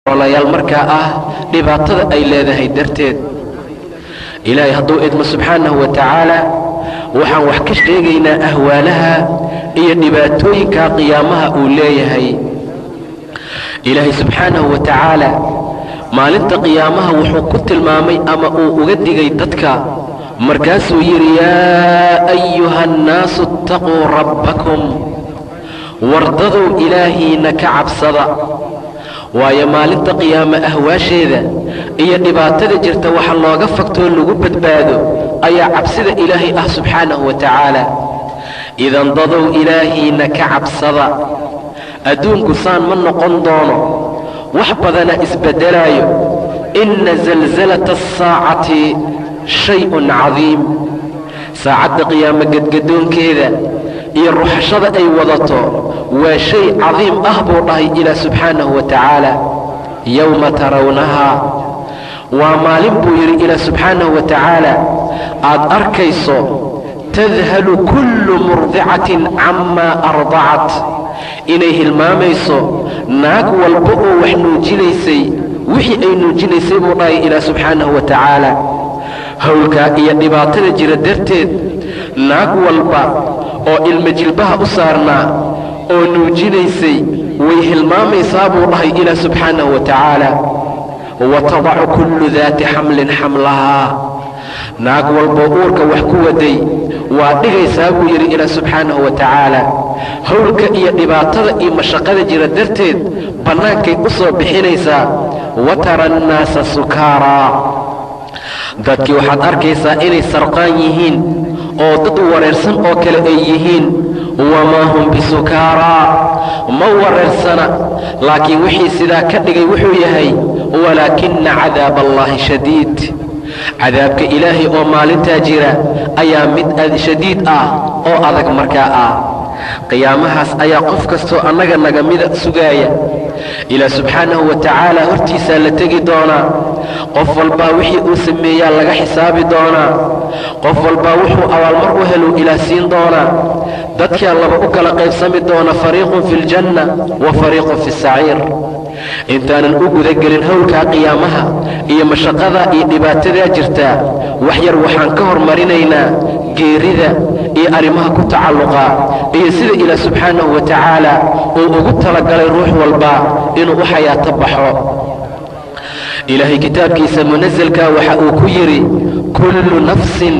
Walayaal, markaa ah dhibaatada ay leedahay darteed, Ilaahay hadduu idmo subxaanahu wa tacaala, waxaan wax ka sheegaynaa ahwaalaha iyo dhibaatooyinka qiyaamaha uu leeyahay. Ilaahay subxaanahu wa tacaala maalinta qiyaamaha wuxuu ku tilmaamay ama uu uga digay dadka. Markaasuu yidhi: "Yaa ayuha annaasu ittaquu rabbakum." Wardadow, Ilaahiina ka cabsada, waayo maalinta qiyaame ahwaasheeda iyo dhibaatada jirta waxa looga fagtoo lagu badbaado ayaa cabsida Ilaahay ah subxaanahu wa tacaala. Idan dadow, Ilaahiina ka cabsada. Adduunku saan ma noqon doono, wax badana isbeddelaayo. Inna zalzalata asaacati shay-un cadiim. Saacadda qiyaamo gadgadoonkeeda iyo ruxashada ay wadato waa shay cadiim ah, buu dhahay Ilaah subxaanahu wa tacaala. Yowma tarawnahaa, waa maalin, buu yidhi Ilaah subxaanahu wa tacaala, aad arkayso tadhalu kullu murdicatin camaa ardacat, inay hilmaamayso naag walba oo wax nuujinaysay wixii ay nuujinaysay, buu dhahay Ilaah subxaanahu wa tacaala. Howlkaa iyo dhibaatada jira darteed, naag walba oo ilmo jilbaha u saarnaa oo nuujinaysay way hilmaamaysaa, buu dhahay Ilaah subxaanahu wa tacaala. Wa tadacu kullu daati xamlin xamlahaa, naag walboo uurka wax ku waday waa dhigaysaa, buu yidhi Ilaah subxaanahu wa tacaala. Howlka iyo dhibaatada iyo mashaqada jira darteed bannaankay u soo bixinaysaa. Wa tara annaasa sukaaraa, dadkii waxaad arkaysaa inay sarqaan yihiin oo dad wareersan oo kale ay yihiin. Wamaa hum bisukaaraa, ma wareersana, laakiin wixii sidaa ka dhigay wuxuu yahay walaakina cadaab Allaahi shadiid. Cadaabka Ilaahay oo maalintaa jira ayaa mid shadiid ah oo adag markaa ah. Qiyaamahaas ayaa qof kastoo annaga naga mida sugaaya. Ilaah subxaanahu wa tacaala hortiisaa la tegi doonaa. Qof walbaa wixii uu sameeyaa laga xisaabi doonaa. Qof walbaa wuxuu abaalmar u heluu Ilaah siin doonaa. Dadkaa laba u kala qaybsami doona: fariiqun fi aljanna wa fariiqun fi saciir. Intaanan u gudagelin howlkaa qiyaamaha iyo mashaqada iyo dhibaatadaa jirtaa, wax yar waxaan ka hormarinaynaa geerida iyo arrimaha ku tacalluqa iyo sida Ilaah subxaanahu wa tacaala uu ugu talagalay ruux walba inuu u xayaato baxo. Ilaahay kitaabkiisa munasalka waxa uu ku yidhi: "Kullu nafsin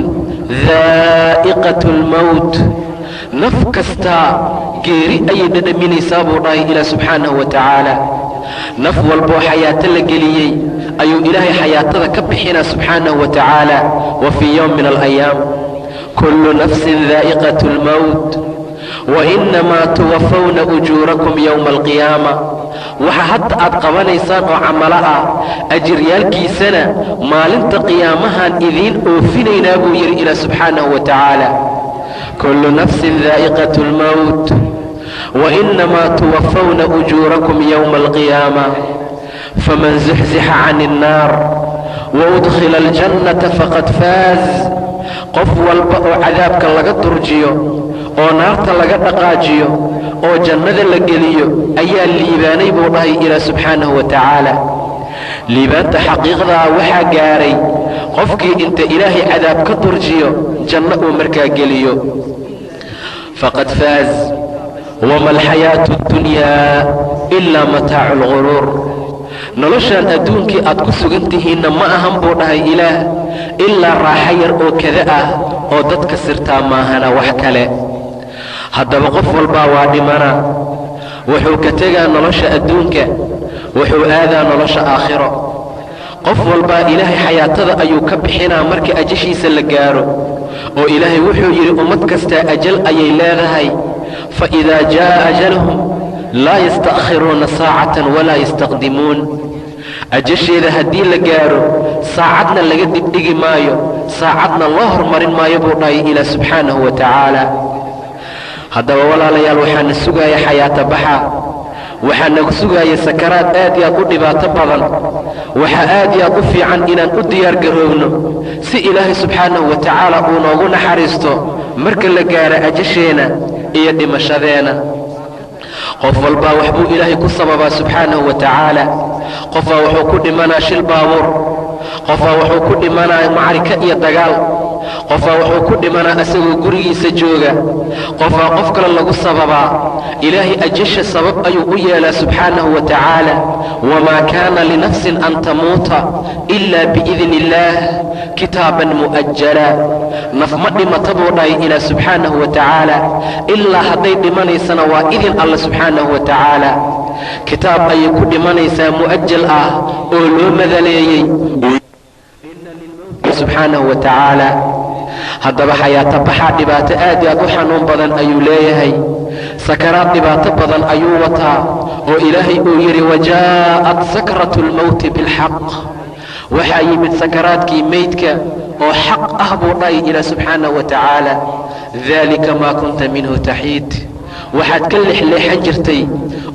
daa'iqatu almowt." Naf kastaa geeri ayay dhadhaminaysaa, buu dhahay Ilaah subxaanahu wa tacaala. Naf walboo xayaato la geliyey ayuu Ilaahay xayaatada ka bixinaa subxaanahu wa tacaala wa fii yowm min alayaam. Kullu nafsin daa'iqatu almowt wa innamaa tuwafawna ujuurakum yowma alqiyaama. Waxa hadda aad qabanaysaan oo camalo ah, ajiryaalkiisana maalinta qiyaamahaan idiin oofinaynaa, buu yidhi Ilaah subxaanahu wa tacaala. Kullu nafsin daa'iqatu almowt wa innamaa tuwafawna ujuurakum yowma alqiyaama, faman zuxzixa can innaar wa udkhila aljannata faqad faaz. Qof walba oo cadaabka laga durjiyo oo naarta laga dhaqaajiyo oo jannada la geliyo ayaa liibaanay, buu dhahay Ilaah subxaanahu wa tacaala. Liibaanta xaqiiqdaa waxaa gaaray qofkii inta Ilaahay cadaab ka durjiyo janno uu markaa geliyo. Faqad faaz. Wama alxayaatu addunyaa ilaa mataacu alguruur. Noloshaan adduunkii aad ku sugan tihiinna ma ahan, buu dhahay Ilaah, ilaa raaxo yar oo kada ah oo dadka sirtaa maahana wax kale. Haddaba qof walbaa waa dhimana, wuxuu ka tegaa nolosha adduunka, wuxuu aadaa nolosha aakhiro. Qof walbaa Ilaahay xayaatada ayuu ka bixinaa marka ajashiisa la gaaro, oo Ilaahay wuxuu yidhi: ummad kastaa ajal ayay leedahay, fa idaa jaa'a ajalhum laa yasta'khiruuna saacatan walaa yastaqdimuun. Ajasheeda haddii la gaaro, saacadna laga dibdhigi maayo, saacadna loo hormarin maayo, buu dhahay Ilaah subxaanahu wa tacaala. Haddaba walaalayaal, waxaana sugaaya xayaato baxa, waxaa nagu sugaaya sakaraad aad iyo aad u dhibaato badan. Waxaa aad iyo aad u fiican inaan u diyaar garoogno si Ilaahay subxaanahu wa tacaala uu noogu naxariisto marka la gaaro ajasheena iyo dhimashadeena. Qof walbaa waxbuu Ilaahay ku sababaa subxaanahu wa tacaala. Qofaa wuxuu ku dhimanaa shil baabuur, qofaa wuxuu ku dhimanaa macrika iyo dagaal, qofaa wuxuu ku dhimanaa isagoo gurigiisa jooga, qofaa qof kale lagu sababaa. Ilaahay ajasha sabab ayuu u yeelaa subxaanahu wa tacaala. Wamaa kaana linafsin an tamuuta ilaa biidni illaah kitaaban mu'ajala. Naf ma dhimata buu dhahay ilaah subxaanahu wa tacaala, ilaa hadday dhimanaysana waa idin alla subxaanahu wa tacaala. Kitaab ayay ku dhimanaysaa mu'ajal ah oo loo madaleeyey subxaanahu wa tacaala. Haddaba xayaato baxaa dhibaato aad i aad u xanuun badan ayuu leeyahay, sakaraad dhibaato badan ayuu wataa, oo Ilaahay uu yidhi: wajaa'at sakratu lmowti bilxaq. Waxaa yimid sakaraadkii meydka oo xaq ah buu dhahay ilaah subxaanahu wa tacaala. Daalika maa kunta minhu taxiid. Waxaad ka lexleexan jirtay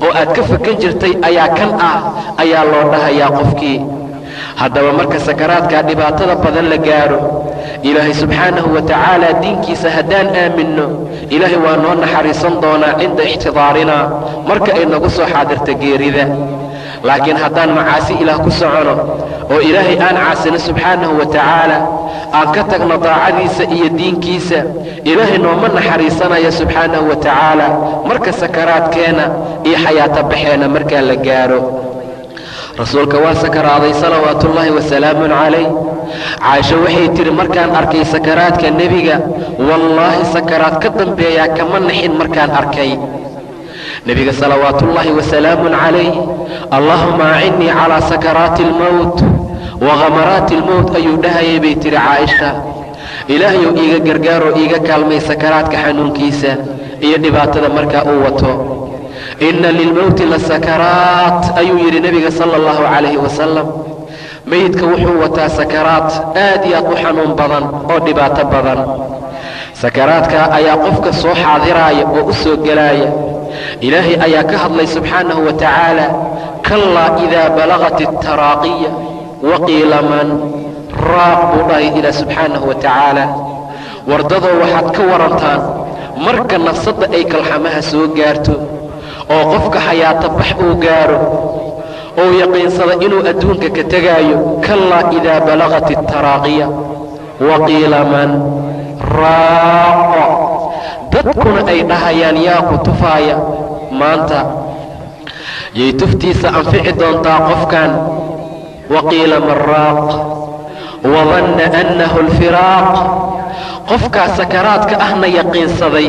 oo aad ka fakan jirtay ayaa kan ah, ayaa loo dhahayaa qofkii. Haddaba marka sakaraadkaa dhibaatada badan la gaadho, Ilaahay subxaanahu wa tacaala diinkiisa haddaan aaminno, Ilaahay waa noo naxariisan doonaa cinda ixtidaarinaa, marka ay nagu soo xaadirta geerida. Laakiin haddaan macaasi Ilaah ku socono oo Ilaahay aan caasino subxaanahu wa tacaala, aan ka tagno daacadiisa iyo diinkiisa, Ilaahay nooma naxariisanaya subxaanahu wa tacaala marka sakaraadkeenna iyo xayaato baxeenna markaa la gaadho. Rasuulka waa sakaraaday salawaatuullaahi wasalaamun calayh. Caaisho waxay tidhi: markaan arkay sakaraadka nebiga, wallaahi sakaraad ka dambeeyaa kama naxin markaan arkay nebiga salawaatuullaahi wasalaamun calayh. Allaahuma acinnii calaa sakaraati almowt wa khamaraati almowt ayuu dhahayay, bay tidhi Caaisha. Ilaahayow iiga gargaaroo iiga kaalmay sakaraadka xanuunkiisa iyo dhibaatada markaa uu wato. Inna lilmowti la sakaraat ayuu yidhi nebiga sala allahu calayhi wasalam. Meydka wuxuu wataa sakaraad aad iyo aad u xanuun badan oo dhibaato badan. Sakaraadka ayaa qofka soo xaadiraaya oo u soo gelaaya. Ilaahay ayaa ka hadlay subxaanahu wa tacaala: kallaa idaa balagat altaraaqiya waqiila man raaq buu dhahay ilaah subxaanahu wa tacaala. Wardadoo waxaad ka warantaan marka nafsadda ay kalxamaha soo gaarto oo qofka xayaato bax uu gaaro oo yaqiinsada inuu adduunka ka tegaayo. Kallaa idaa balagat altaraaqiya waqiila man raaq, dadkuna ay dhahayaan: yaa ku tufaaya maanta? Yay tuftiisa anfici doontaa qofkan? Waqiila man raaq wadanna annahu alfiraaq. Qofkaas sakaraadka ahna yaqiinsaday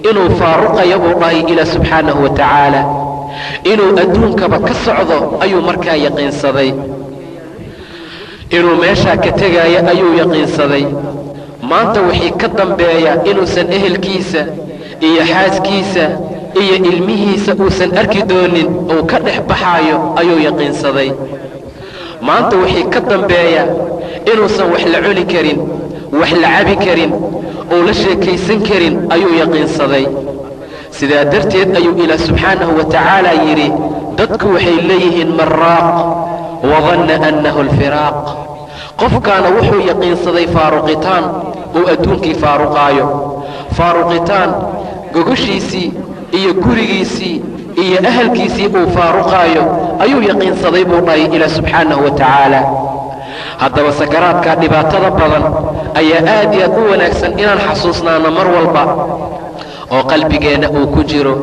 inuu faaruqayo buu dhahay ilaah subxaanahu wa tacaala, inuu adduunkaba ka socdo ayuu markaa yaqiinsaday, inuu meeshaa ka tegaayo ayuu yaqiinsaday. Maanta wixii ka dambeeya inuusan ehelkiisa iyo xaaskiisa iyo ilmihiisa uusan arki doonin, uu ka dhex baxaayo ayuu yaqiinsaday. Maanta wixii ka dambeeya inuusan wax la cuni karin, wax la cabi karin, uu la sheekaysan karin ayuu yaqiinsaday. Sidaa darteed ayuu ilaah subxaanahu wa tacaala yidhi: dadku waxay leeyihiin maraaq wadanna annahu alfiraaq. Qofkaana wuxuu yaqiinsaday faaruqitaan uu adduunkii faaruqaayo, faaruqitaan gogoshiisii iyo gurigiisii iyo ahalkiisii uu faaruqaayo ayuu yaqiinsaday buu dhahay ilaah subxaanahu wa tacaala. Haddaba sakaraadka dhibaatada badan ayaa aad iyo aad u wanaagsan inaan xasuusnaano mar walba oo qalbigeenna uu ku jiro.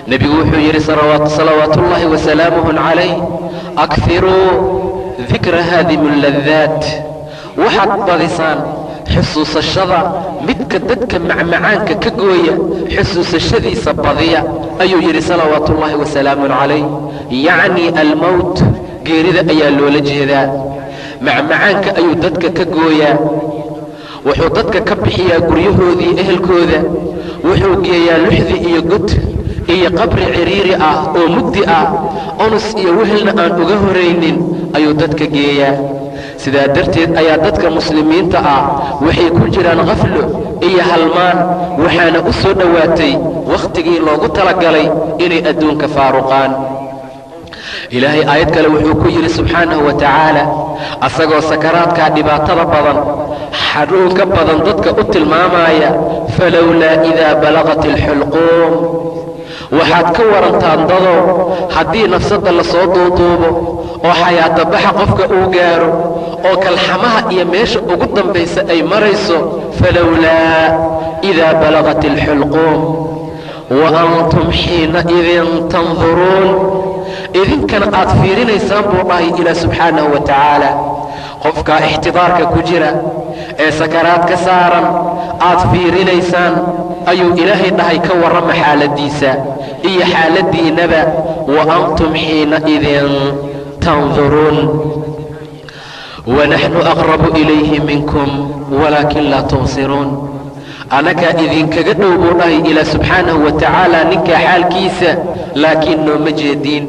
Nebigu wuxuu yidhi salawaatuullaahi wasalaamuhu calayh: akfiruu dikra haadimu ladaat. Waxaad badisaan xusuusashada midka dadka macmacaanka ka gooya, xusuusashadiisa badiya ayuu yidhi salawaatuullaahi wasalaamun calayh. Yacnii almowt, geerida ayaa loola jeedaa. Macmacaanka ayuu dadka ka gooyaa, wuxuu dadka ka bixiyaa guryahoodii, ehelkooda, wuxuu geeyaa luxdi iyo god iyo qabri ciriiri ah oo mugdi ah, onus iyo wehelna aan uga horaynin ayuu dadka geeyaa. Sidaa darteed ayaa dadka muslimiinta ah waxay ku jiraan khaflo iyo halmaan, waxaana u soo dhowaatay wakhtigii loogu talagalay inay adduunka faaruqaan. Ilaahay aayad kale wuxuu ku yidhi subxaanahu wa tacaala, asagoo sakaraadkaa dhibaatada badan, xanuunka badan dadka u tilmaamaya: falowlaa idaa balagat alxulquum. Waxaad ka warantaan dadow haddii nafsadda lasoo duuduubo Oo xayaatabaxa qofka uu gaaro oo kalxamaha iyo meesha ugu dambaysa ay marayso. Falowlaa idaa balagat alxulquum wa antum xiinaidin tanduruun, idinkana aad fiirinaysaan, buu dhahay Ilaah subxaanahu wa tacaala. Qofkaa ixtidaarka ku jira ee sakaraad ka saaran aad fiirinaysaan, ayuu Ilaahay dhahay, ka warrama xaaladiisa iyo xaaladiinnaba. Wa antum xiinaidin tanduruun wanaxnu aqrabu ilayhi minkum walaakin laa tubsiruun. Annagaa idinkaga dhow, buu dhahay Ilaah subxaanahu wa tacaala, ninkaa xaalkiisa, laakiin nooma jeediin.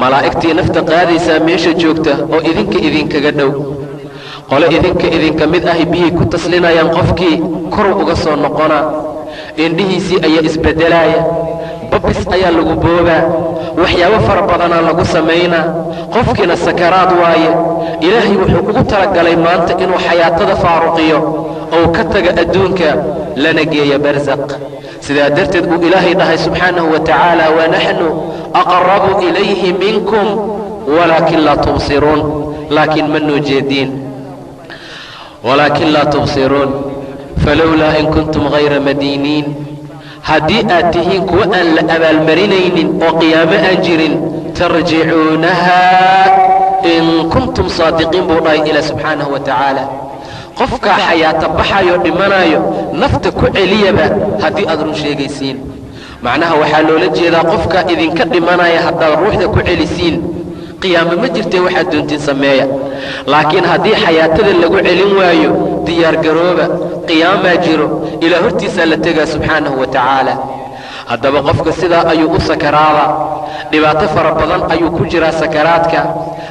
Malaa'igtii nafta qaadaysaa meesha joogta oo idinka idinkaga dhow. Qole idinka idinka mid ahi biyay ku taslinayaan, qofkii koru uga soo noqonaa, indhihiisii ayaa isbeddelaaya, babis ayaa lagu boobaa, waxyaabo fara badanaa lagu samaynaa. Qofkiina sakaraad waaye. Ilaahay wuxuu ugu talagalay maanta inuu xayaatada faaruqiyo ou ka taga adduunka, lana geeya barsaq. Sidaa darteed uu Ilaahay dhahay subxaanahu wa tacaala: wanaxnu aqrabu ilayhi minkum walaakin laa tubsiruun. Laakiin ma noo jeediin, walaakin laa tubsiruun. Falowlaa in kuntum hayra madiiniin, haddii aad tihiin kuwa aan la abaalmarinaynin oo qiyaamo aan jirin, tarjicuunaha in kuntum saadiqiin, buu dhahay Ilaah subxaanahu wa tacaala. Qofkaa xayaata baxayo, dhimanaayo, nafta ku celiyaba haddii aad run sheegaysiin. Macnaha waxaa loola jeedaa, qofkaa idinka dhimanaya haddaad ruuxda ku celisiin, qiyaamo ma jirtee waxaad doontiin sameeya. Laakiin haddii xayaatada lagu celin waayo, diyaargarooba, qiyaamaa jiro, Ilaa hortiisaa la tegaa subxaanahu wa tacaala. Haddaba qofka sidaa ayuu u sakaraadaa, dhibaato fara badan ayuu ku jiraa sakaraadka.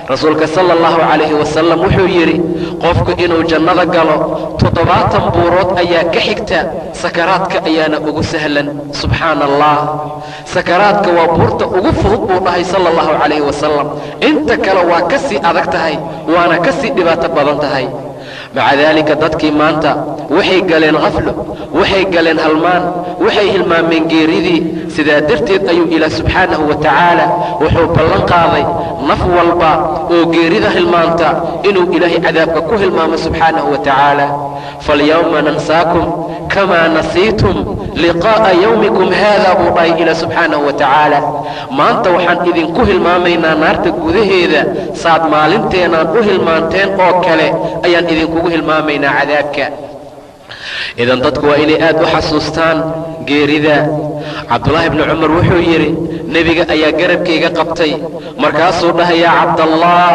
Rasuulka sala allahu calayhi wasalam wuxuu yidhi, qofku inuu jannada galo 70 buurood ayaa ka xigta, sakaraadka ayaana ugu sahlan. Subxaana Allah, sakaraadka waa buurta ugu fudud, buu dhahay sala allahu calayhi wasalam. Inta kale waa ka sii adag tahay, waana ka sii dhibaato badan tahay. Maca daalika, dadkii maanta waxay galeen khaflo, waxay galeen halmaan, waxay hilmaameen geeridii. Sidaa darteed ayuu Ilaah subxaanahu wa tacaala wuxuu ballan qaaday naf walba oo geerida hilmaanta inuu Ilaahay cadaabka ku hilmaamo subxaanahu wa tacaala. Falyawma nansaakum kamaa nasiitum liqaa'a yawmikum haada, buu dhahay Ilaah subxaanahu wa tacaala. Maanta waxaan idinku hilmaamaynaa naarta gudaheeda, saad maalinteenaan u hilmaanteen oo kale ayaan idinkugu hilmaamaynaa cadaabka. Idan dadku waa inay aad u xasuustaan geerida. Cabdulaahi bni Cumar wuxuu yidhi, nebiga ayaa garabkayga qabtay, markaasuu dhahay: yaa Cabdallah,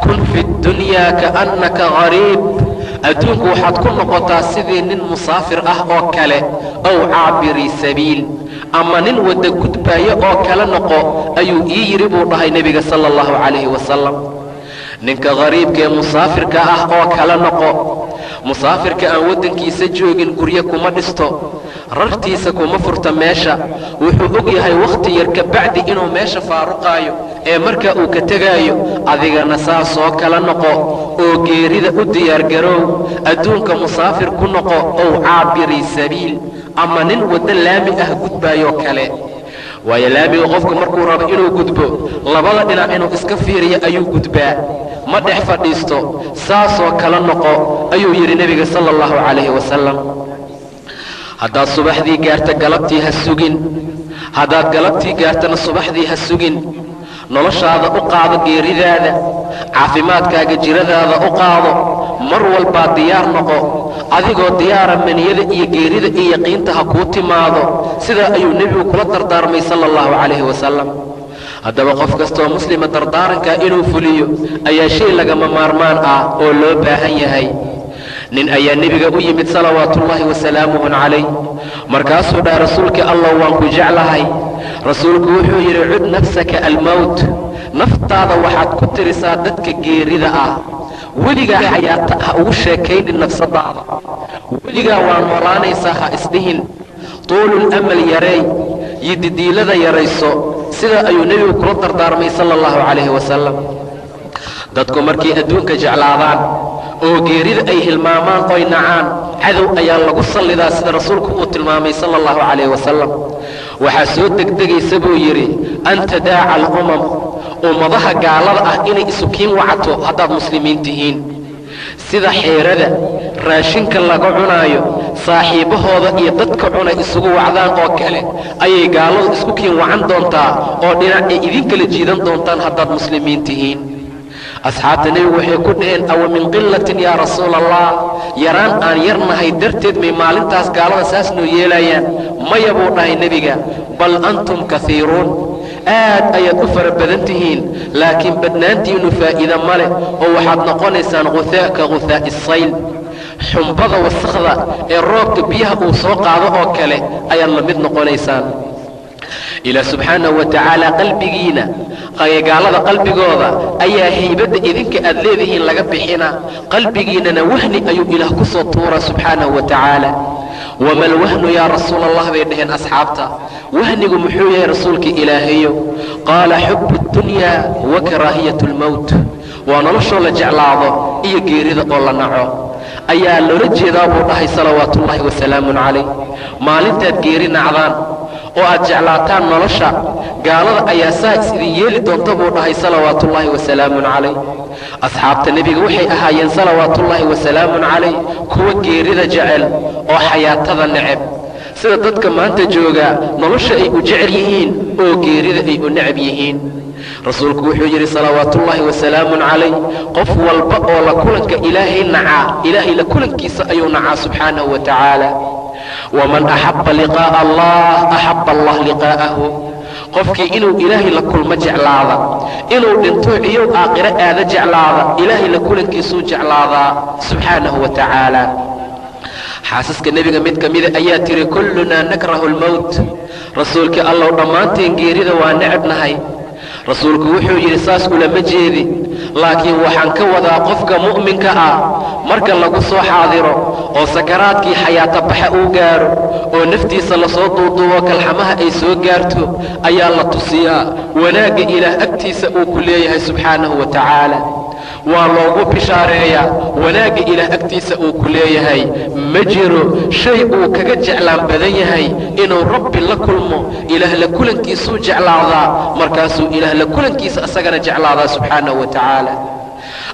kun fi ddunyaa kaannaka gariib. Adduunku waxaad ku noqotaa sidii nin musaafir ah oo kale, ow caabiri sabiil, ama nin wadda gudbaayo oo kale noqo, ayuu ii yidhi, buu dhahay nebiga sala allahu calayhi wasalam. Ninka qariibka ee musaafirka ah oo kale noqo. Musaafirka aan waddankiisa joogin guryo kuma dhisto, rartiisa kuma furta meesha. Wuxuu og yahay wakhti yar ka bacdi inuu meesha faaruqaayo ee markaa uu ka tegaayo. Adigana saasoo kale noqo oo geerida u diyaargaroow. Adduunka musaafir ku noqo, ow caabiri sabiil, ama nin waddo laami ah gudbaayoo kale. Waayo, laamiga qofku markuu rabo inuu gudbo, labada dhinac inuu iska fiiriyo ayuu gudbaa, ma dhex fadhiisto. Saasoo kale noqo, ayuu yidhi nebiga sala allahu calayhi wasalam. Haddaad subaxdii gaarta, galabtii ha sugin. Haddaad galabtii gaartana, subaxdii ha sugin. Noloshaada u qaado geeridaada, caafimaadkaaga jiradaada u qaado. Mar walbaa diyaar noqo. Adigoo diyaara maniyada iyo geerida iyo yaqiinta ha kuu timaado. Sidaa ayuu nebigu kula dardaarmay sala allahu calayhi wasalam. Haddaba qof kastoo muslima dardaarankaa inuu fuliyo ayaa shay lagama maarmaan ah oo loo baahan yahay. Nin ayaa nebiga u yimid salawaatuullaahi wasalaamuhu calayh, markaasuu dhaha: rasuulka Allah, waan ku jeclahay. Rasuulku wuxuu yidhi: cud nafsaka almowt. Naftaada waxaad ku tirisaa dadka geerida ah. Weligaa xayaata ha ugu sheekaynin nafsadaada. Weligaa waa noolaanaysaa ha isdhihin. Tuulul amal yareey, yididiilada yarayso. Sidaa ayuu nebigu kula dardaarmay sala allahu calayhi wasalam. Dadku markay adduunka jeclaadaan oo geerida ay hilmaamaan oy nacaan, cadow ayaa lagu sallidaa, sida rasuulku uu tilmaamay sala allahu calayhi wasalam. Waxaa soo degdegaysa, buu yidhi, an tadaaca alumam. Ummadaha gaalada ah inay isu kiin wacato haddaad muslimiin tihiin, sida xeerada raashinka laga cunaayo saaxiibbahooda iyo dadka cuna isugu wacdaan oo kale ayay gaaladu isku kiin wacan doontaa oo dhinac ay idinkala jiidan doontaan haddaad muslimiin tihiin. Asxaabta nebigu waxay ku dhaheen, awa min qillatin yaa rasuula Allah? Yaraan aan yarnahay darteed may maalintaas gaalada saas noo yeelayaan? Maya, buu dhahay nebiga, bal antum kaiiruun, aad ayaad u fara badan tihiin, laakiin badnaantiinnu faa'iida ma leh oo waxaad noqonaysaan ghuhaa ka ghuhaa'i sayl, xumbada wasakhda ee roobka biyaha uu soo qaado oo kale ayaad la mid noqonaysaan. Ilaah subxaanahu wa tacaala qalbigiina, gaalada qalbigooda ayaa haybadda idinka aad leedihiin laga bixina, qalbigiinana wahni ayuu Ilaah ku soo tuuraa subxaanahu wa tacaala. Wama alwahnu yaa rasuula Allah, bay dhaheen asxaabta. Wahnigu muxuu yahay, rasuulka Ilaahayo? Qaala, xubu اddunyaa wa karaahiyat اlmowt, waa noloshoo la jeclaado iyo geerida oo la naco ayaa loola jeedaa, buu dhahay salawaatuullaahi wasalaamun calayh. Maalintaad geeri nacdaan oo aad jeclaataan nolosha, gaalada ayaa saa is idin yeeli doonta, buu dhahay salawaatuullaahi wasalaamun calayh. Asxaabta nebiga waxay ahaayeen salawaatuullaahi wasalaamun calayh kuwa geerida jecel oo xayaatada neceb, sida dadka maanta jooga nolosha ay u jecel yihiin oo geerida ay u necab yihiin. Rasuulku wuxuu yidhi salawaatuullaahi wasalaamun calayh, qof walba oo la kulanka Ilaahay nacaa, Ilaahay la kulankiisa ayuu nacaa subxaanahu wa tacaala. Waman axabba liqaa'a Allah axabba Allah liqaa'ahu. Qofkii inuu Ilaahay la kulmo jeclaada, inuu dhinto ciyow aakhiro aada jeclaada, Ilaahay la kulankiisuu jeclaadaa subxaanahu wa tacaala. Xaasaska nebiga mid ka mida ayaa tiri, kullunaa nakrahu almowt, rasuulkii Allow, dhammaanteen geerida waa necabnahay. Rasuulku wuxuu yidhi, saas ulama jeedi, laakiin waxaan ka wadaa qofka mu'minka ah marka lagu soo xaadiro oo sakaraadkii xayaato baxa uu gaaro oo naftiisa lasoo duuduubo, kalxamaha ay soo gaarto, ayaa la tusiyaa wanaagga Ilaah agtiisa uu ku leeyahay subxaanahu wa tacaala. Waa loogu bishaareeyaa wanaagga Ilaah agtiisa uu ku leeyahay. Ma jiro shay uu kaga jeclaan badan yahay inuu Rabbi la kulmo. Ilaah la kulankiisuu jeclaadaa, markaasuu Ilaah la kulankiisa asagana jeclaadaa subxaanahu wa tacaala.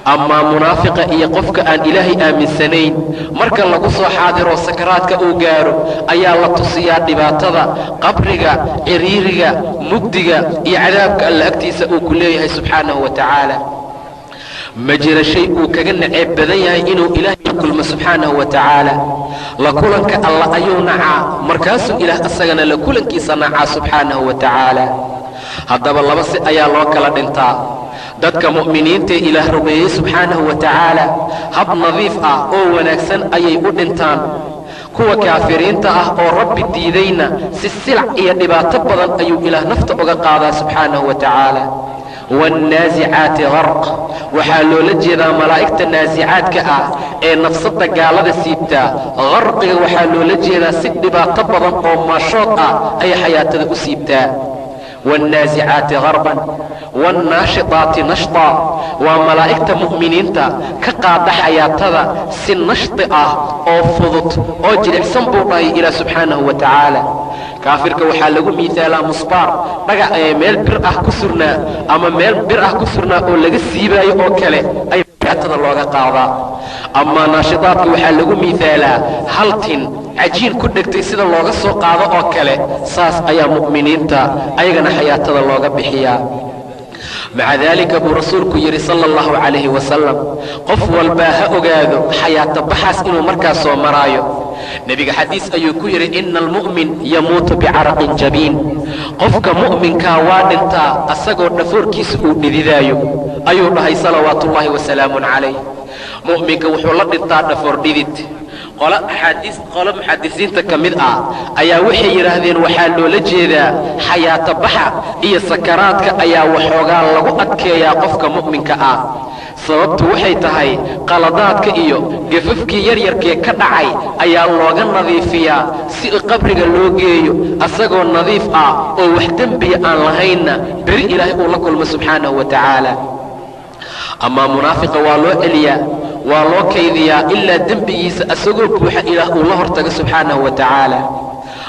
Amaa munaafiqa iyo qofka aan Ilaahay aaminsanayn, marka lagu soo xaadiro sakaraadka uu gaaro ayaa la tusiyaa dhibaatada qabriga, ciriiriga, mugdiga iyo cadaabka Alla agtiisa uu ku leeyahay subxaanahu wa tacaala. Ma jira shay uu kaga naceeb badan yahay inuu Ilaahay la kulmo subxaanahu wa tacaala. La kulanka Alla ayuu nacaa, markaasuu Ilaah asagana la kulankiisa nacaa subxaanahu wa tacaala. Haddaba laba si ayaa loo kala dhintaa. Dadka mu'miniintae Ilaah rumeeyey subxaanahu wa tacaala hab nadiif ah oo wanaagsan ayay u dhintaan. Kuwa kaafiriinta ah oo Rabbi diidayna si silac iyo dhibaato badan ayuu Ilaah nafta uga qaadaa subxaanahu wa tacaala. Waannaasicaati qarq waxaa loola jeedaa malaa'igta naasicaadka ah ee nafsadda gaalada siibtaa. Qarqiga waxaa loola jeedaa si dhibaato badan oo maashood ah ayay xayaatada u siibtaa. Waannaasicaati qarban. Waannaashitaati nashtaa waa malaa'igta mu'miniinta ka qaada xayaatada si nashti ah oo fudud oo jilicsan, buu dhahay Ilaah subxaanahu wa tacaala. Kaafirka waxaa lagu miisaalaa musbaar dhagax ee meel bir ah ku surnaa ama meel bir ah ku surnaa oo laga siibaayo oo kale ay xayaatada looga qaadaa. Amaa naashidaadka waxaa lagu miisaalaa hal tin cajiin ku dhegtay sida looga soo qaado oo kale, saas ayaa mu'miniinta ayagana xayaatada looga bixiyaa. Maca daalika buu rasuulku yidhi sala allahu calayhi wasalam, qof walbaa ha ogaado xayaato baxaas inuu markaas soo maraayo. Nebiga xadiis ayuu ku yidhi, ina almu'min yamuutu bicaraqin jabiin, qofka mu'minkaa waa dhintaa asagoo dhafoorkiisa uu dhididaayo, ayuu dhahay salawaatuullaahi wasalaamun calayh. Mu'minka wuxuu la dhintaa dhafoor dhidid. Qolo axaadiis, qolo muxadisiinta ka mid ah ayaa waxay yidhaahdeen waxaa loola jeedaa xayaato baxa iyo sakaraadka ayaa waxoogaa lagu adkeeyaa qofka mu'minka ah. Sababtu waxay tahay qaladaadka iyo gafafkii yaryarkee ka dhacay ayaa looga nadiifiyaa si qabriga loo geeyo asagoo nadiif ah oo wax dembiya aan lahaynna beri Ilaahay uu la kulmo subxaanahu wa tacaala. Amaa munaafiqa waa loo celiyaa, waa loo kaydiyaa ilaa dembigiisa asagoo buuxa Ilaah uu la hortago subxaanahu wa tacaala.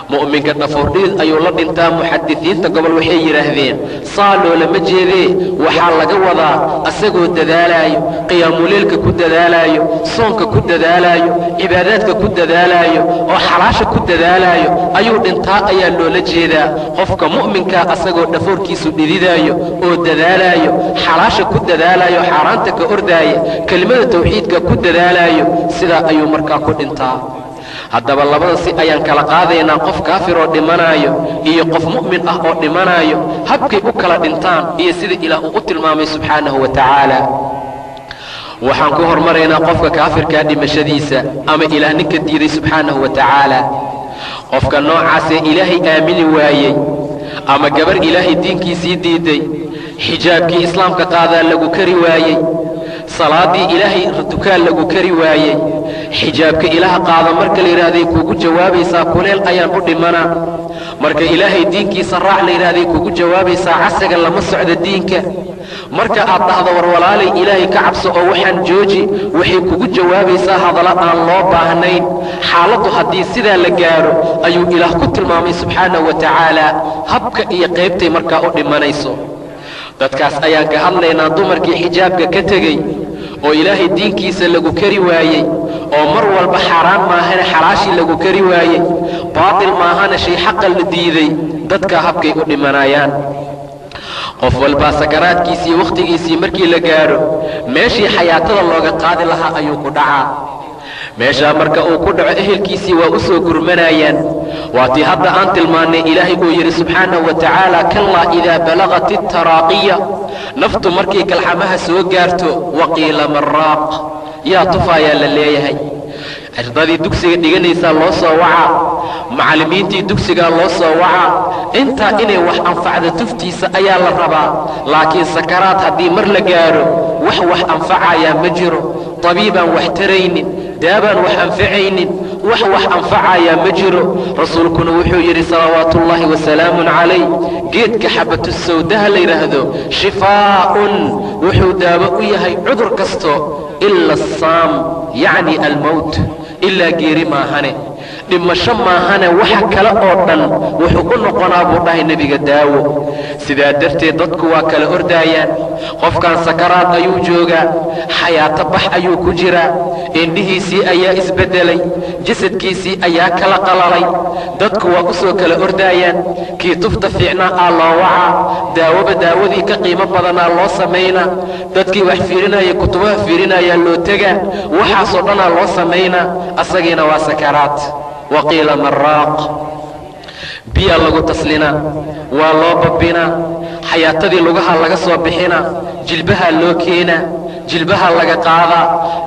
Mu'minka dhafoordhidid ayuu la dhintaa. Muxadisiinta gobol waxay yidhaahdeen saa loolama jeedee, waxaa laga wadaa asagoo dadaalaayo, qiyaamuleylka ku dadaalaayo, soonka ku dadaalaayo, cibaadaadka ku dadaalaayo oo xalaasha ku dadaalaayo ayuu dhintaa ayaa loola jeedaa. Qofka mu'minkaa asagoo dhafoorkiisu dhididaayo oo dadaalaayo, xalaasha ku dadaalaayo, xaaraanta ka ordaaya, kelimada tawxiidka ku dadaalaayo, sidaa ayuu markaa ku dhintaa. Haddaba labada si ayaan kala qaadaynaa, qof kaafir oo dhimanaayo iyo qof mu'min ah oo dhimanaayo, habkay u kala dhintaan iyo sida Ilaah uu u tilmaamay subxaanahu wa tacaala. Waxaan ku hormaraynaa qofka kaafirkaa dhimashadiisa ama Ilaah ninka diiday subxaanahu wa tacaala. Qofka noocaasee Ilaahay aamini waayey ama gabar Ilaahay diinkiisii diiday, xijaabkii islaamka qaadaa lagu kari waayey, salaaddii Ilaahay dukaan lagu kari waayey, xijaabka Ilaah qaada marka la yidhaahday kugu jawaabaysaa kuleel ayaan u dhimanaa, marka Ilaahay diinkiisa raac la yidhahday kugu jawaabaysaa casaga lama socda diinka, marka aad dhahdo war walaalay Ilaahay ka cabso oo waxaan jooji, waxay kugu jawaabaysaa hadallo aan loo baahnayn. Xaaladdu haddii sidaa la gaadho ayuu Ilaah ku tilmaamay subxaanahu wa tacaala habka iyo qaybtay markaa u dhimanayso. Dadkaas ayaan ka hadlaynaa, dumarkii xijaabka ka tegey oo Ilaahay diinkiisa lagu kari waayey, oo mar walba xaaraan maahane xalaashii lagu kari waayey, baatil maahane shay xaqa la diiday, dadkaa habkay u dhimanayaan. Qof walbaa sakaraadkiisii wakhtigiisii markii la gaadho, meeshii xayaatada looga qaadi lahaa ayuu ku dhacaa. Meeshaa marka uu ku dhaco ehelkiisii waa u soo gurmanayaan. Waatii hadda aan tilmaannay Ilaahay uu yidhi subxaanahu wa tacaala, kallaa idaa balagat itaraaqiya, naftu markay kalxamaha soo gaarto, waqiila maraaq, yaa tufaayaa la leeyahay. Ardadii dugsiga dhiganaysaa loo soo wacaa, macallimiintii dugsigaa loo soo wacaa, intaa inay wax anfacda tuftiisa ayaa la rabaa. Laakiin sakaraad haddii mar la gaadho wax wax anfacayaa ma jiro, tabiibaan wax taraynin, daabaan wax anfacaynin, wax wax anfacayaa ma jiro. Rasuulkuna wuxuu yidhi salawaatuullaahi wasalaamun calayh, geedka xabatusawdaha la yidhaahdo shifaa'un, wuxuu daawo u yahay cudur kasto ila asaam, yacni almowt, ilaa geeri maahane, dhimasho maahane, waxa kale oo dhan wuxuu u noqonaa buu dhahay nebiga daawo. Sidaa darteed dadku waa kala ordaayaan. Qofkan sakaraad ayuu joogaa, xayaato bax ayuu ku jiraa, indhihiisii ayaa isbeddelay, jasadkiisii ayaa kala qalalay. Dadku waa u soo kala ordaayaan, kii tufta fiicnaa aa loo wacaa, daawoba daawadii ka qiimo badanaa loo samaynaa, dadkii wax fiirinaya kutubaha fiirinayaa loo tegaa, waxaasoo dhanaa loo samaynaa, asagiina waa sakaraad. Waqiila maraaq, biyaa lagu taslinaa, waa loo babbinaa, xayaatadii lugaha laga soo bixinaa, jilbahaa loo keenaa, jilbahaa laga qaadaa,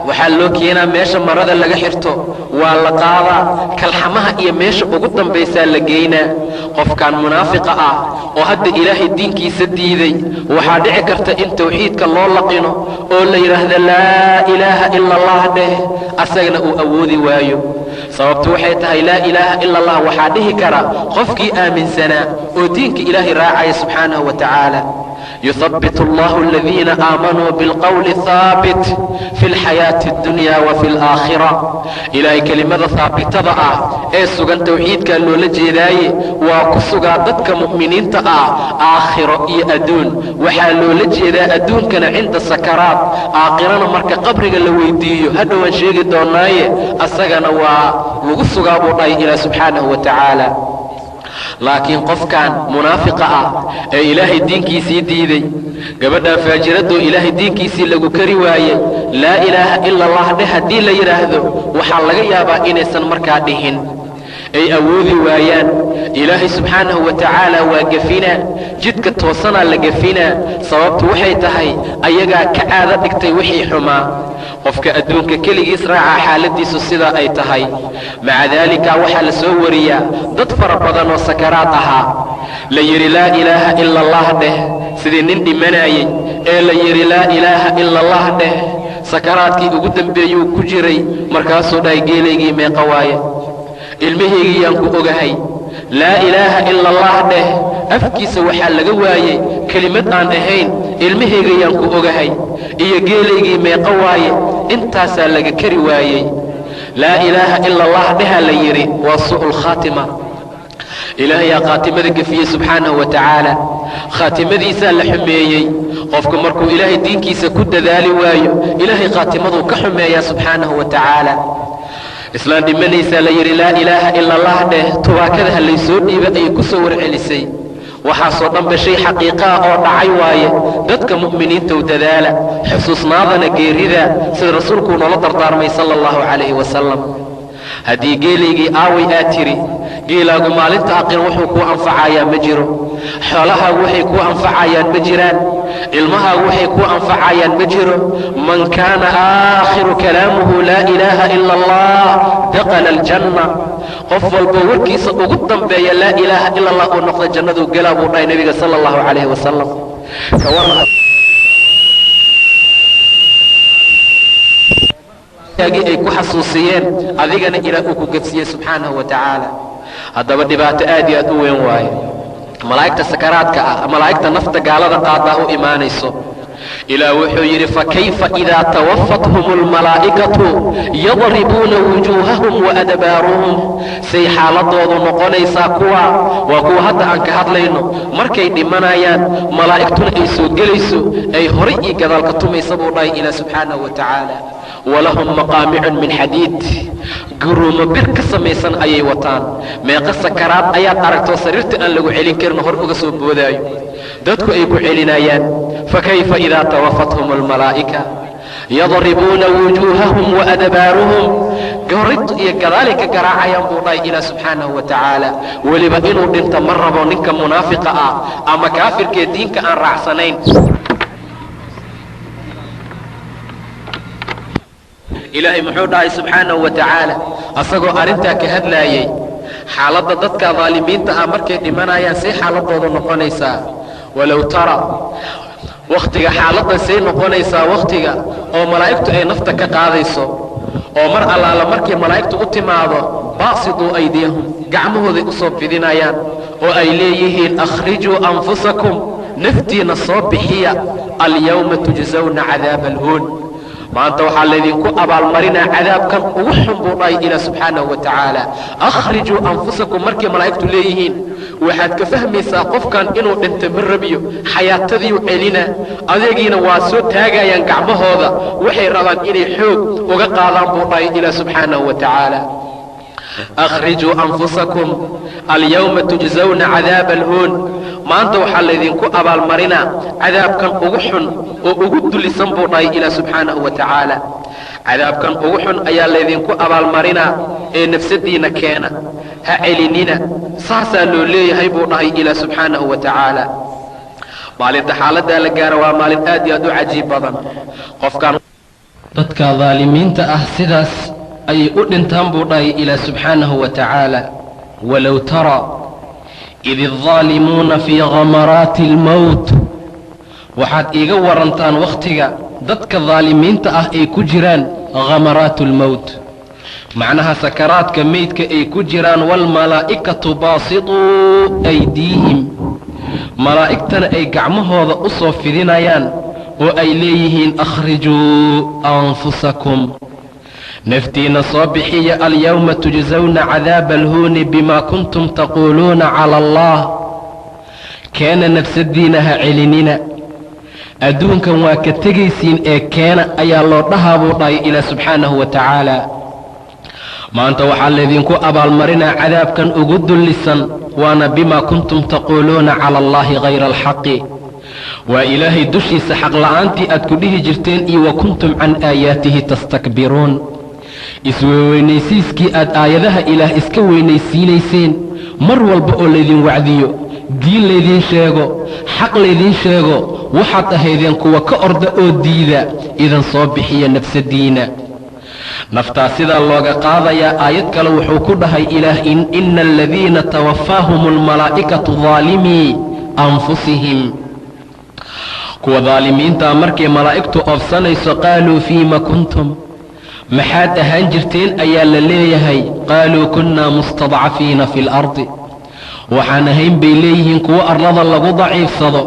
waxaa loo keenaa meesha marada laga xirto, waa la qaadaa, kalxamaha iyo meesha ugu dambaysaa la geynaa. Qofkan munaafiqa ah oo hadda Ilaahay diinkiisa diiday, waxaa dhici karta in tawxiidka loo laqino oo la yidhaahdo laa ilaaha ila allah dheh, asagana uu awoodi waayo. Sababtu waxay tahay laa ilaaha ila allah waxaa dhihi kara qofkii aaminsanaa oo diinka Ilaahay raacaya subxaanahu wa tacaala. Yuhabbit allahu aladiina aamanuu bilqowli haabit fi alxayaati addunya wa fi alaakhira. Ilaahay kelimada haabitada ah ee sugan tawxiidkaa loola jeedaaye waa ku sugaa dadka mu'miniinta ah aakhiro iyo adduun. Waxaa loola jeedaa adduunkana cinda sakaraat, aakhirana marka qabriga la weydiiyo, hadhowaan sheegi doonaaye, asagana waa lagu sugaa buu dhahay Ilaah subxaanahu wa tacaala. Laakiin qofkan munaafiqa ah ee Ilaahay diinkiisii diiday, gabadhan faajiradoo Ilaahay diinkiisii lagu kari waayey, laa ilaaha ila allah dheh haddii la yidhaahdo, waxaa laga yaabaa inaysan markaa dhihin, ay awoodi waayaan. Ilaahay subxaanahu wa tacaala waa gefinaa, jidka toosanaa la gefinaa. Sababtu waxay tahay ayagaa ka caado dhigtay wixii xumaa. Qofka adduunka keligiis raacaa xaaladiisu sidaa ay tahay. Maca daalika waxaa la soo wariyaa dad fara badan oo sakaraad ahaa la yidhi laa ilaaha ila allah dheh, sidii nin dhimanayey ee la yidhi laa ilaaha ila allah dheh, sakaraadkii ugu dambeeyuu ku jiray, markaasuu dhahay geelaygii meeqa waaye, ilmahaygii yaan ku ogahay, laa ilaaha ila allah dheh. Afkiisa waxaa laga waayey kelimad aan ahayn ilmahayga yaan ku ogahay iyo geelaygii meeqa waaye, intaasaa laga kari waayey. Laa ilaaha ila allah dhehaa la yidhi, waa su'ul khaatima. Ilaahayaa khaatimada gefiyey subxaanahu wa tacaala, khaatimadiisaa la xumeeyey. Qofku markuu Ilaahay diinkiisa ku dadaali waayo, Ilaahay khaatimaduu ka xumeeyaa subxaanahu wa tacaala. Islaan dhimanaysaa la yidhi, "Laa ilaaha ila Allah dheh," tubaakada ha laysoo dhiiba ayay ku soo warcelisay. Waxaasoo dhanba shay xaqiiqaa oo dhacay waaye. Dadka mu'miniintow, dadaala, xusuusnaadana geerida, sida Rasuulkuu noola dardaarmay sala allahu calayhi wasalam. Haddii geelaygii aaway aad tiri, geelaagu maalinta aqir wuxuu kuu anfacayaa ma jiro, xoolahaagu waxay kuu anfacayaan ma jiraan, ilmahaagu waxay kuu anfacayaan ma jiro. Man kaana aakhiru kalaamuhu laa ilaaha ila Allah dakhala aljanna. Qof walbo warkiisa ugu dambeeya laa ilaaha ila Allah uu noqda, jannaduu gelaa buu dhahay Nebiga sala allahu calayhi wasalam. Ay ku xasuusiyeen adigana Ilaah uu ku gefsiiyey subxaanahu wa tacaala. Haddaba dhibaato aad iyo aad u weyn waaye. Malaa'igta sakaraadka ah, malaa'igta nafta gaalada qaadaa u imaanayso. Ilaah wuxuu yidhi, fakayfa idaa tawafathum almalaa'ikatu yadribuuna wujuuhahum waadbaaruhum. Say xaaladoodu noqonaysaa kuwa waa kuwa hadda aan ka hadlayno, markay dhimanayaan, malaa'igtuna ay soo gelayso, ay horay iyo gadaal ka tumaysa buu dhahay Ilaah subxaanahu wa tacaala. Walahum maqaamicun min xadiid, guruumo bir ka samaysan ayay wataan. Meeqa sakaraad ayaad aragtoo sariirta aan lagu celin karin, hor uga soo boodaayo, dadku ay ku celinayaan? Fakayfa idaa tawafathum almalaa'ika yadribuuna wujuuhahum waadbaaruhum. Gorid iyo gadaalay ka garaacayaan buu dhahay Ilaah subxaanahu wa tacaala. Weliba inuu dhinto ma rabo ninka munaafiqa ah ama kaafirkee diinka aan raacsanayn. Ilaahay muxuu dhahay subxaanahu wa tacaala asagoo arrintaa ka hadlaayey, xaaladda dadka daalimiinta ah markay dhimanayaan say xaaladoodu noqonaysaa? Walow tara, wakhtiga xaaladda say noqonaysaa, wakhtiga oo malaa'igtu ay nafta ka qaadayso, oo mar allaala markay malaa'igtu u timaado, baasiduu aydiyahum, gacmahooday u soo fidinayaan oo ay leeyihiin, akhrijuu anfusakum, naftiina soo bixiya, alyawma tujsawna cadaaba alhuun, maanta waxaa laydinku abaalmarinaa cadaabkan ugu xun buu dhahay Ilaah subxaanahu wa tacaala. Akhrijuu anfusakum markay malaa'igtu leeyihiin, waxaad ka fahmaysaa qofkan inuu dhinto ma rabiyo, xayaatadiiu celina, adeegiina waa soo taagayaan gacmahooda, waxay rabaan inay xoog uga qaadaan buu dhahay Ilaah subxaanahu wa tacaala. Akhrijuu anfusakum alyawma tujsawna cadaaba alhuun, maanta waxaa laydinku abaalmarinaa cadaabkan ugu xun oo ugu dulisan buu dhahay Ilaah subxaanahu wa tacaala. Cadaabkan ugu xun ayaa laydinku abaalmarinaa ee nafsadiinna keena, ha celinina, saasaa loo leeyahay buu dhahay Ilaah subxaanahu wa tacaala. Maalinta xaaladdaa la gaaro waa maalin aad iyo aad u cajiib badan. Qofkan dadka daalimiinta ah sidaas ayay u dhintaan buu dhahay Ilaah subxaanahu wa tacaala. Walow tara id aldaalimuuna fii khamaraati almowt, waxaad iiga warantaan wakhtiga dadka daalimiinta ah ay ku jiraan khamaraatu almowt, macnaha sakaraadka meydka ay ku jiraan, waalmalaa'ikatu baasituu aydiihim, malaa'igtana ay gacmahooda u soo fidinayaan oo ay leeyihiin, akhrijuu anfusakum, naftiinna soo bixiya, alyawma tujsawna cadaaba alhuuni bimaa kuntum taquuluuna cala Allah. Keena nafsadiinna, ha celinina, adduunkan waa ka tegaysiin ee keena ayaa loo dhahaa buu dhahay Ilaah subxaanahu wa tacaala. Maanta waxaa laydinku abaalmarinaa cadaabkan ugu dullisan, waana bimaa kuntum taquuluuna cala allahi hayra alxaqi, waa Ilaahay dushiisa xaqla'aantii aad ku dhihi jirteen, iyo wa kuntum can aayaatihi tastakbiruun, isweyweynaysiiskii aad aayadaha Ilaah iska weynaysiinayseen. Mar walba oo laydin wacdiyo, diin laydiin sheego, xaq laydiin sheego, waxaad ahaydeen kuwa ka orda oo diida. Idan soo bixiya nafsadiina. Naftaa sidaa looga qaadayaa. Aayad kale wuxuu ku dhahay Ilaah, ina aladiina tawafaahum almalaa'ikatu daalimii anfusihim, kuwa daalimiintaa markay malaa'igtu oofsanayso, qaaluu fiima kuntum, maxaad ahaan jirteen ayaa la leeyahay. Qaaluu kunnaa mustadcafiina fi alardi, waxaan ahayn bay leeyihiin kuwo arlada lagu daciifsado,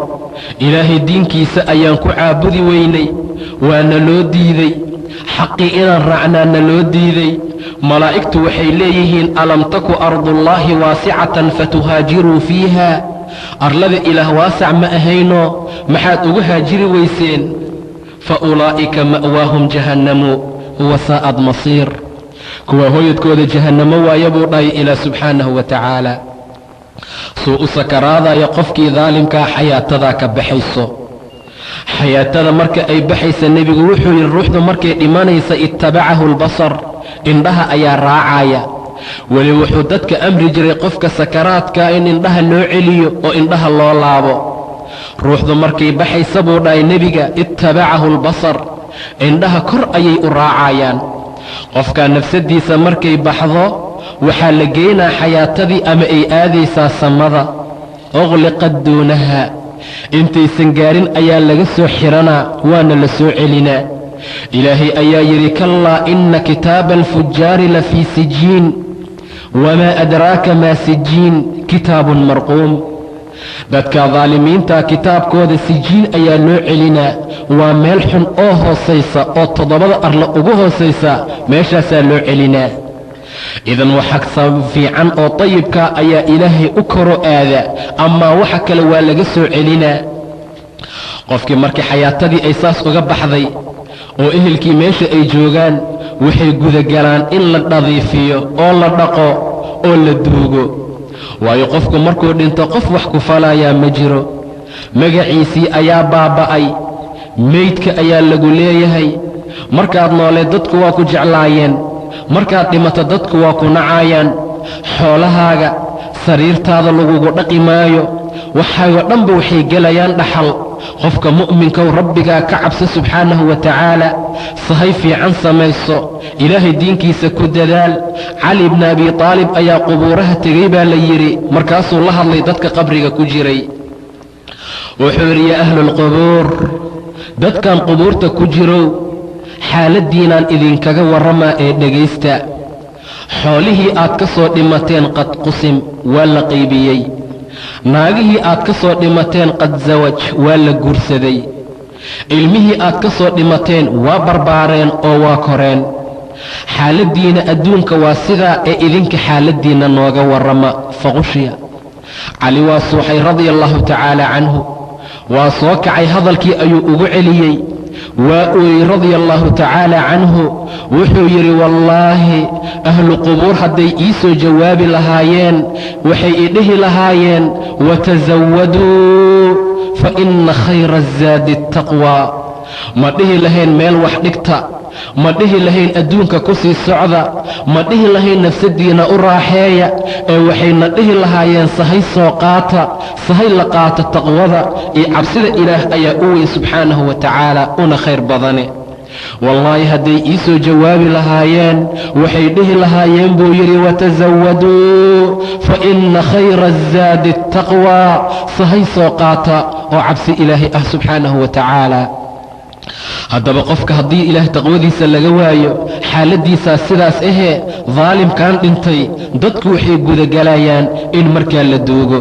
Ilaahay diinkiisa ayaan ku caabudi weynay, waana loo diiday xaqii inaan raacnaana loo diiday, Malaa'igtu waxay leeyihiin: "Alam taku ardullaahi waasicatan fatuhaajiruu fiiha?" Arlada Ilaah waasac ma ahayno? Maxaad ugu haajiri weyseen? Fa ulaa'ika ma'waahum jahannamu wasaa'ad masiir. Kuwa hooyadkooda jahannamo waaya, buu dhahay Ilaah subxaanahu wa tacaala. Suu u sakaraadaya qofkii daalimkaa, xayaatadaa ka baxayso. Xayaatada marka ay baxaysa, nebigu wuxuu yidhi, ruuxdu markay dhimanaysa, ittabacahu albasar, indhaha ayaa raacaya. Weli wuxuu dadka amri jiray qofka sakaraadka in indhaha loo celiyo oo indhaha loo laabo. Ruuxdu markay baxaysa, buu dhahay nebiga, ittabacahu albasar, indhaha kor ayay u raacayaan. Qofkaa nafsadiisa markay baxdo, waxaa la geynaa xayaatadii ama ay aadaysaa samada. Uqliqad duunaha, intaysan gaarin ayaa laga soo xiranaa, waana la soo celinaa. Ilaahay ayaa yidhi: "Kallaa, inna kitaaba alfujaari la fii sijiin. Wamaa adraaka maa sijiin? Kitaabun marquum." Dadka daalimiinta kitaabkooda sijiin ayaa loo celinaa. Waa meel xun oo hoosaysa, oo toddobada arla ugu hoosaysa, meeshaasaa loo celinaa. Idan waxa fiican oo dayibka ayaa Ilaahay u koro aada, amaa waxa kale waa laga soo celinaa. Qofkii markii xayaatadii ay saas uga baxday oo ehelkii meesha ay joogaan, waxay gudagalaan in la nadiifiyo oo la dhaqo oo la duugo. Waayo, qofku markuu dhinto, qof wax ku falayaa ma jiro. Magaciisii ayaa baaba'ay, meydka ayaa lagu leeyahay. Markaad nooleed dadku waa ku jeclaayeen, markaad dhimato dadku waa ku nacaayaan. Xoolahaaga, sariirtaada lagugu dhaqi maayo, waxaagoo dhanba waxay gelayaan dhaxal. Qofka mu'minkow, Rabbigaa ka cabso subxaanahu wa tacaala, sahay fiican samayso, Ilaahay diinkiisa ku dadaal. Cali bna Abi Taalib ayaa qubuuraha tegey, baa la yidhi. Markaasuu la hadlay dadka qabriga ku jiray. Wuxuu yidhi: "Yaa ahlulqubuur, dadkan qubuurta ku jirow, xaaladdiinaan idinkaga warramaa ee dhegaysta. Xoolihii aad ka soo dhimateen qad qusim, waa la qaybiyey. Naagihii aad ka soo dhimateen qad zawaj, waa la guursaday. Ilmihii aad ka soo dhimateen waa barbaareen oo waa koreen. Xaaladdiina adduunka waa sidaa, ee idinka xaaladdiinna nooga warrama." Faqushiya Cali waa suuxay, radia allahu tacaala canhu. Waa soo kacay, hadalkii ayuu ugu celiyey, waa ooyey, radia allahu tacaala canhu. Wuxuu yidhi: "Wallaahi, ahlu qubuur hadday ii soo jawaabi lahaayeen, waxay i dhihi lahaayeen: watasawaduu, fa inna khayra azaadi attaqwaa. Ma dhihi lahayn meel wax dhigta, ma dhihi lahayn adduunka ku sii socda, ma dhihi lahayn nafsaddiinna u raaxeeya, ee waxayna dhihi lahaayeen: sahay soo qaata." Sahay la qaata taqwada iyo cabsida Ilaah ayaa u weyn subxaanahu wa tacaala, una khayr badane. Wallaahi, hadday ii soo jawaabi lahaayeen, waxay dhihi lahaayeen, buu yidhi, watasawaduu, fa inna khayra azaadi attaqwaa. Sahay soo qaata oo cabsi Ilaahay ah subxaanahu wa tacaala. Haddaba qofka haddii Ilaah taqwadiisa laga waayo, xaaladdiisaa sidaas ahee. Daalimkan dhintay, dadku waxay gudagalayaan in markaa la duugo.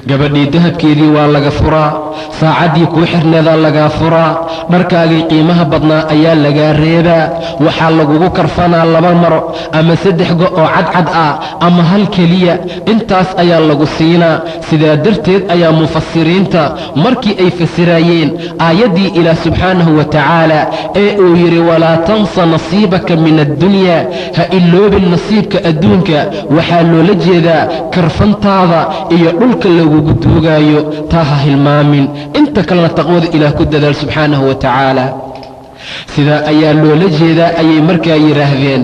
Gabadhii dahabkeedii waa laga furaa, saacaddii kuu xirneedaa lagaa furaa, dharkaagii qiimaha badnaa ayaa lagaa reebaa. Waxaa lagugu karfanaa laba maro ama saddex go oo cadcad ah ama hal keliya, intaas ayaa lagu siinaa. Sidaa darteed ayaa mufasiriinta markii ay fasirayeen aayaddii Ilaah subxaanahu wa tacaala ee uu yidhi: "Walaa tansa nasiibaka min addunya", ha iloobin nasiibka adduunka, waxaa loola jeedaa karfantaada iyo dhulka lagugu duugaayo, taa ha hilmaamin. Inta kalena taqwada Ilaah ku dadaal subxaanahu wa tacaala, sidaa ayaa loola jeedaa, ayay markaa yidhaahdeen.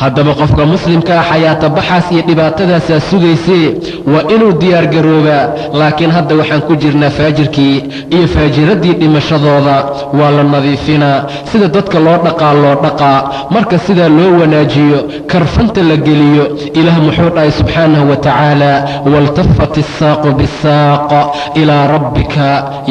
Haddaba qofka muslimkaa xayaata baxaas iyo dhibaatadaasaa sugaysee, waa inuu diyaargaroobaa. Laakiin hadda waxaan ku jirnaa faajirkii iyo faajiraddii dhimashadooda. Waa la nadiifinaa, sida dadka loo dhaqaa loo dhaqaa. Marka sidaa loo wanaajiyo, karfanta la geliyo, Ilaah muxuu dhahay subxaanahu wa tacaala? "Waltafat issaaqu bisaaq, ilaa rabbika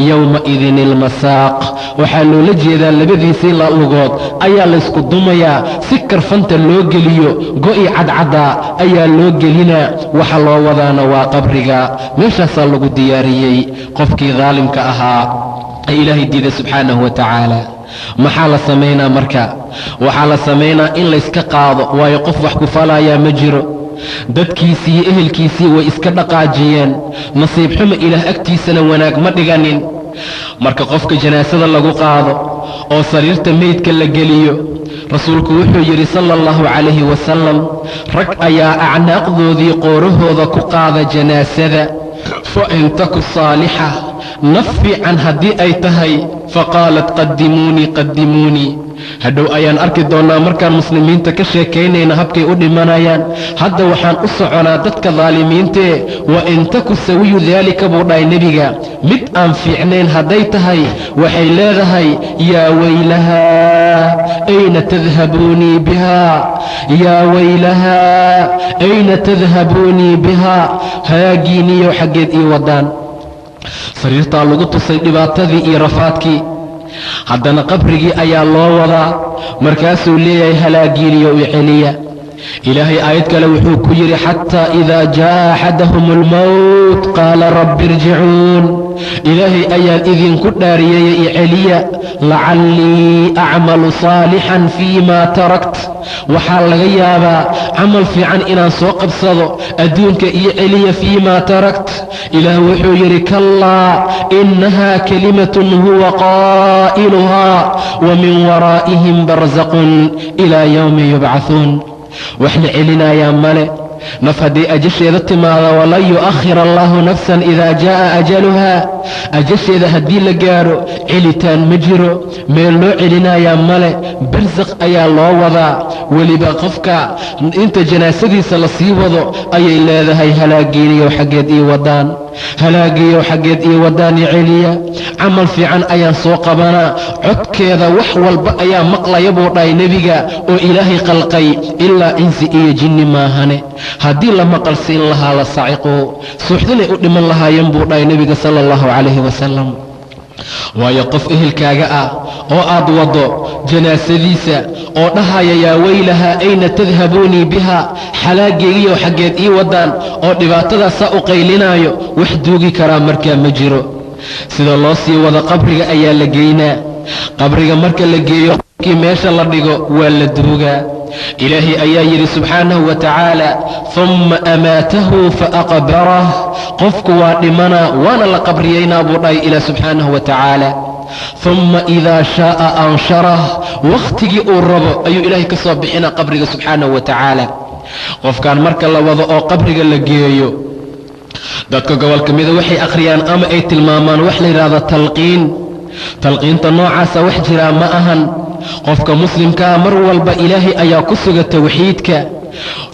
yowmaidin ilmasaaq." Waxaa loola jeedaa labadiisii lugood ayaa laysku dumayaa si karfanta loo geliyo. Go'i cadcaddaa ayaa loo gelinaa. Waxa loo wadaana waa qabriga. Meeshaasaa lagu diyaariyey qofkii daalimka ahaa ee Ilaahay diiday subxaanahu wa tacaala. Maxaa la samaynaa marka? Waxaa la samaynaa in layska qaado, waayo qof wax ku falayaa ma jiro. Dadkiisii iyo ehelkiisii way iska dhaqaajiyeen. Nasiib xumo, Ilaah agtiisana wanaag ma dhiganin. Marka qofka janaasada lagu qaado oo sariirta meydka la geliyo, Rasuulku wuxuu yidhi sala allahu calayhi wasalam, rag ayaa acnaaqdoodii qoorahooda ku qaada janaasada. Fa in taku saalixa, naf fiican haddii ay tahay, faqaalat qadimuunii qadimuunii. Hadhow ayaan arki doonnaa markaan muslimiinta ka sheekaynayna habkay u dhimanayaan. Hadda waxaan u soconaa dadka daalimiintee. Wa in taku sawiyu daalika, buu dhahay Nebiga, mid aan fiicnayn hadday tahay, waxay leedahay: yaa weylahaa, ayna tadhabuunii bihaa? Yaa weylahaa, ayna tadhabuunii bihaa? Haagiiniyow, xaggeed ii wadaan? Sariirtaa lagu tusay dhibaatadii iyo rafaadkii. Haddana qabrigii ayaa loo wadaa. Markaasuu leeyahay: halaagiiniyo, i celiya. Ilaahay aayad kale wuxuu ku yidhi: xataa idaa jaa'a axadahum almowt qaala rabbi irjicuun. Ilaahay ayaan idinku dhaariyeye, i celiya, lacallii acmalu saalixan fii maa tarakt. Waxaa laga yaabaa camal fiican inaan soo qabsado. Adduunka iyo celiya fii maa tarakt. Ilaah wuxuu yidhi: kallaa, innahaa kalimatun huwa qaa'iluhaa wa min waraa'ihim barzaqun ilaa yowmi yubcahuun. Wax la celinayaa male. Naf haddii ajasheeda timaada, walan yu'akhir allaahu nafsan idaa jaa'a ajaluhaa. Ajasheeda haddii la gaaro, celitaan ma jiro, meel loo celinayaa male. Barsaq ayaa loo wadaa. Weliba qofka inta janaasadiisa la sii wado ayay leedahay: halaagiiniyow, xaggeed ii wadaan? Halaagiiyow, xaggeed ii wadaan? I celiya, camal fiican ayaan soo qabanaa. Codkeeda wax walba ayaa maqlaya, buu dhahay Nebiga, oo Ilaahay qalqay, ilaa insi iyo jinni maahane. Haddii la maqal siin lahaa, la saciquu, suuxdinay u dhiman lahaayeen, buu dhahay Nebiga sala allahu calayhi wasalam. Waayo, qof ehelkaaga ah oo aad waddo janaasadiisa oo dhahaya: yaa weylahaa, ayna tadhabuunii biha? Xalaageygiyow, xaggeed ii waddaan? Oo dhibaatadaasaa u qaylinaayo, wax duugi karaa markaa ma jiro. Sida loo sii wado qabriga ayaa la geynaa. Qabriga marka la geeyo, qofkii meesha la dhigo, waa la duugaa. Ilaahay ayaa yidhi subxaanahu wa tacaala: humma amaatahu fa aqbarah. Qofku waa dhimanaa, waana la qabriyaynaa, buu dhahay Ilaah subxaanahu wa tacaala. Humma idaa shaaa ansharah. Wakhtigii uu rabo ayuu Ilaahay ka soo bixinaa qabriga subxaanahu wa tacaala. Qofkan marka la wado oo qabriga la geeyo, dadka gobolka mida waxay akhriyaan ama ay tilmaamaan wax la yidhaahdo talqiin. Talqiinta noocaasa wax jiraa ma ahan. Qofka muslimkaa mar walba Ilaahay ayaa ku suga tawxiidka.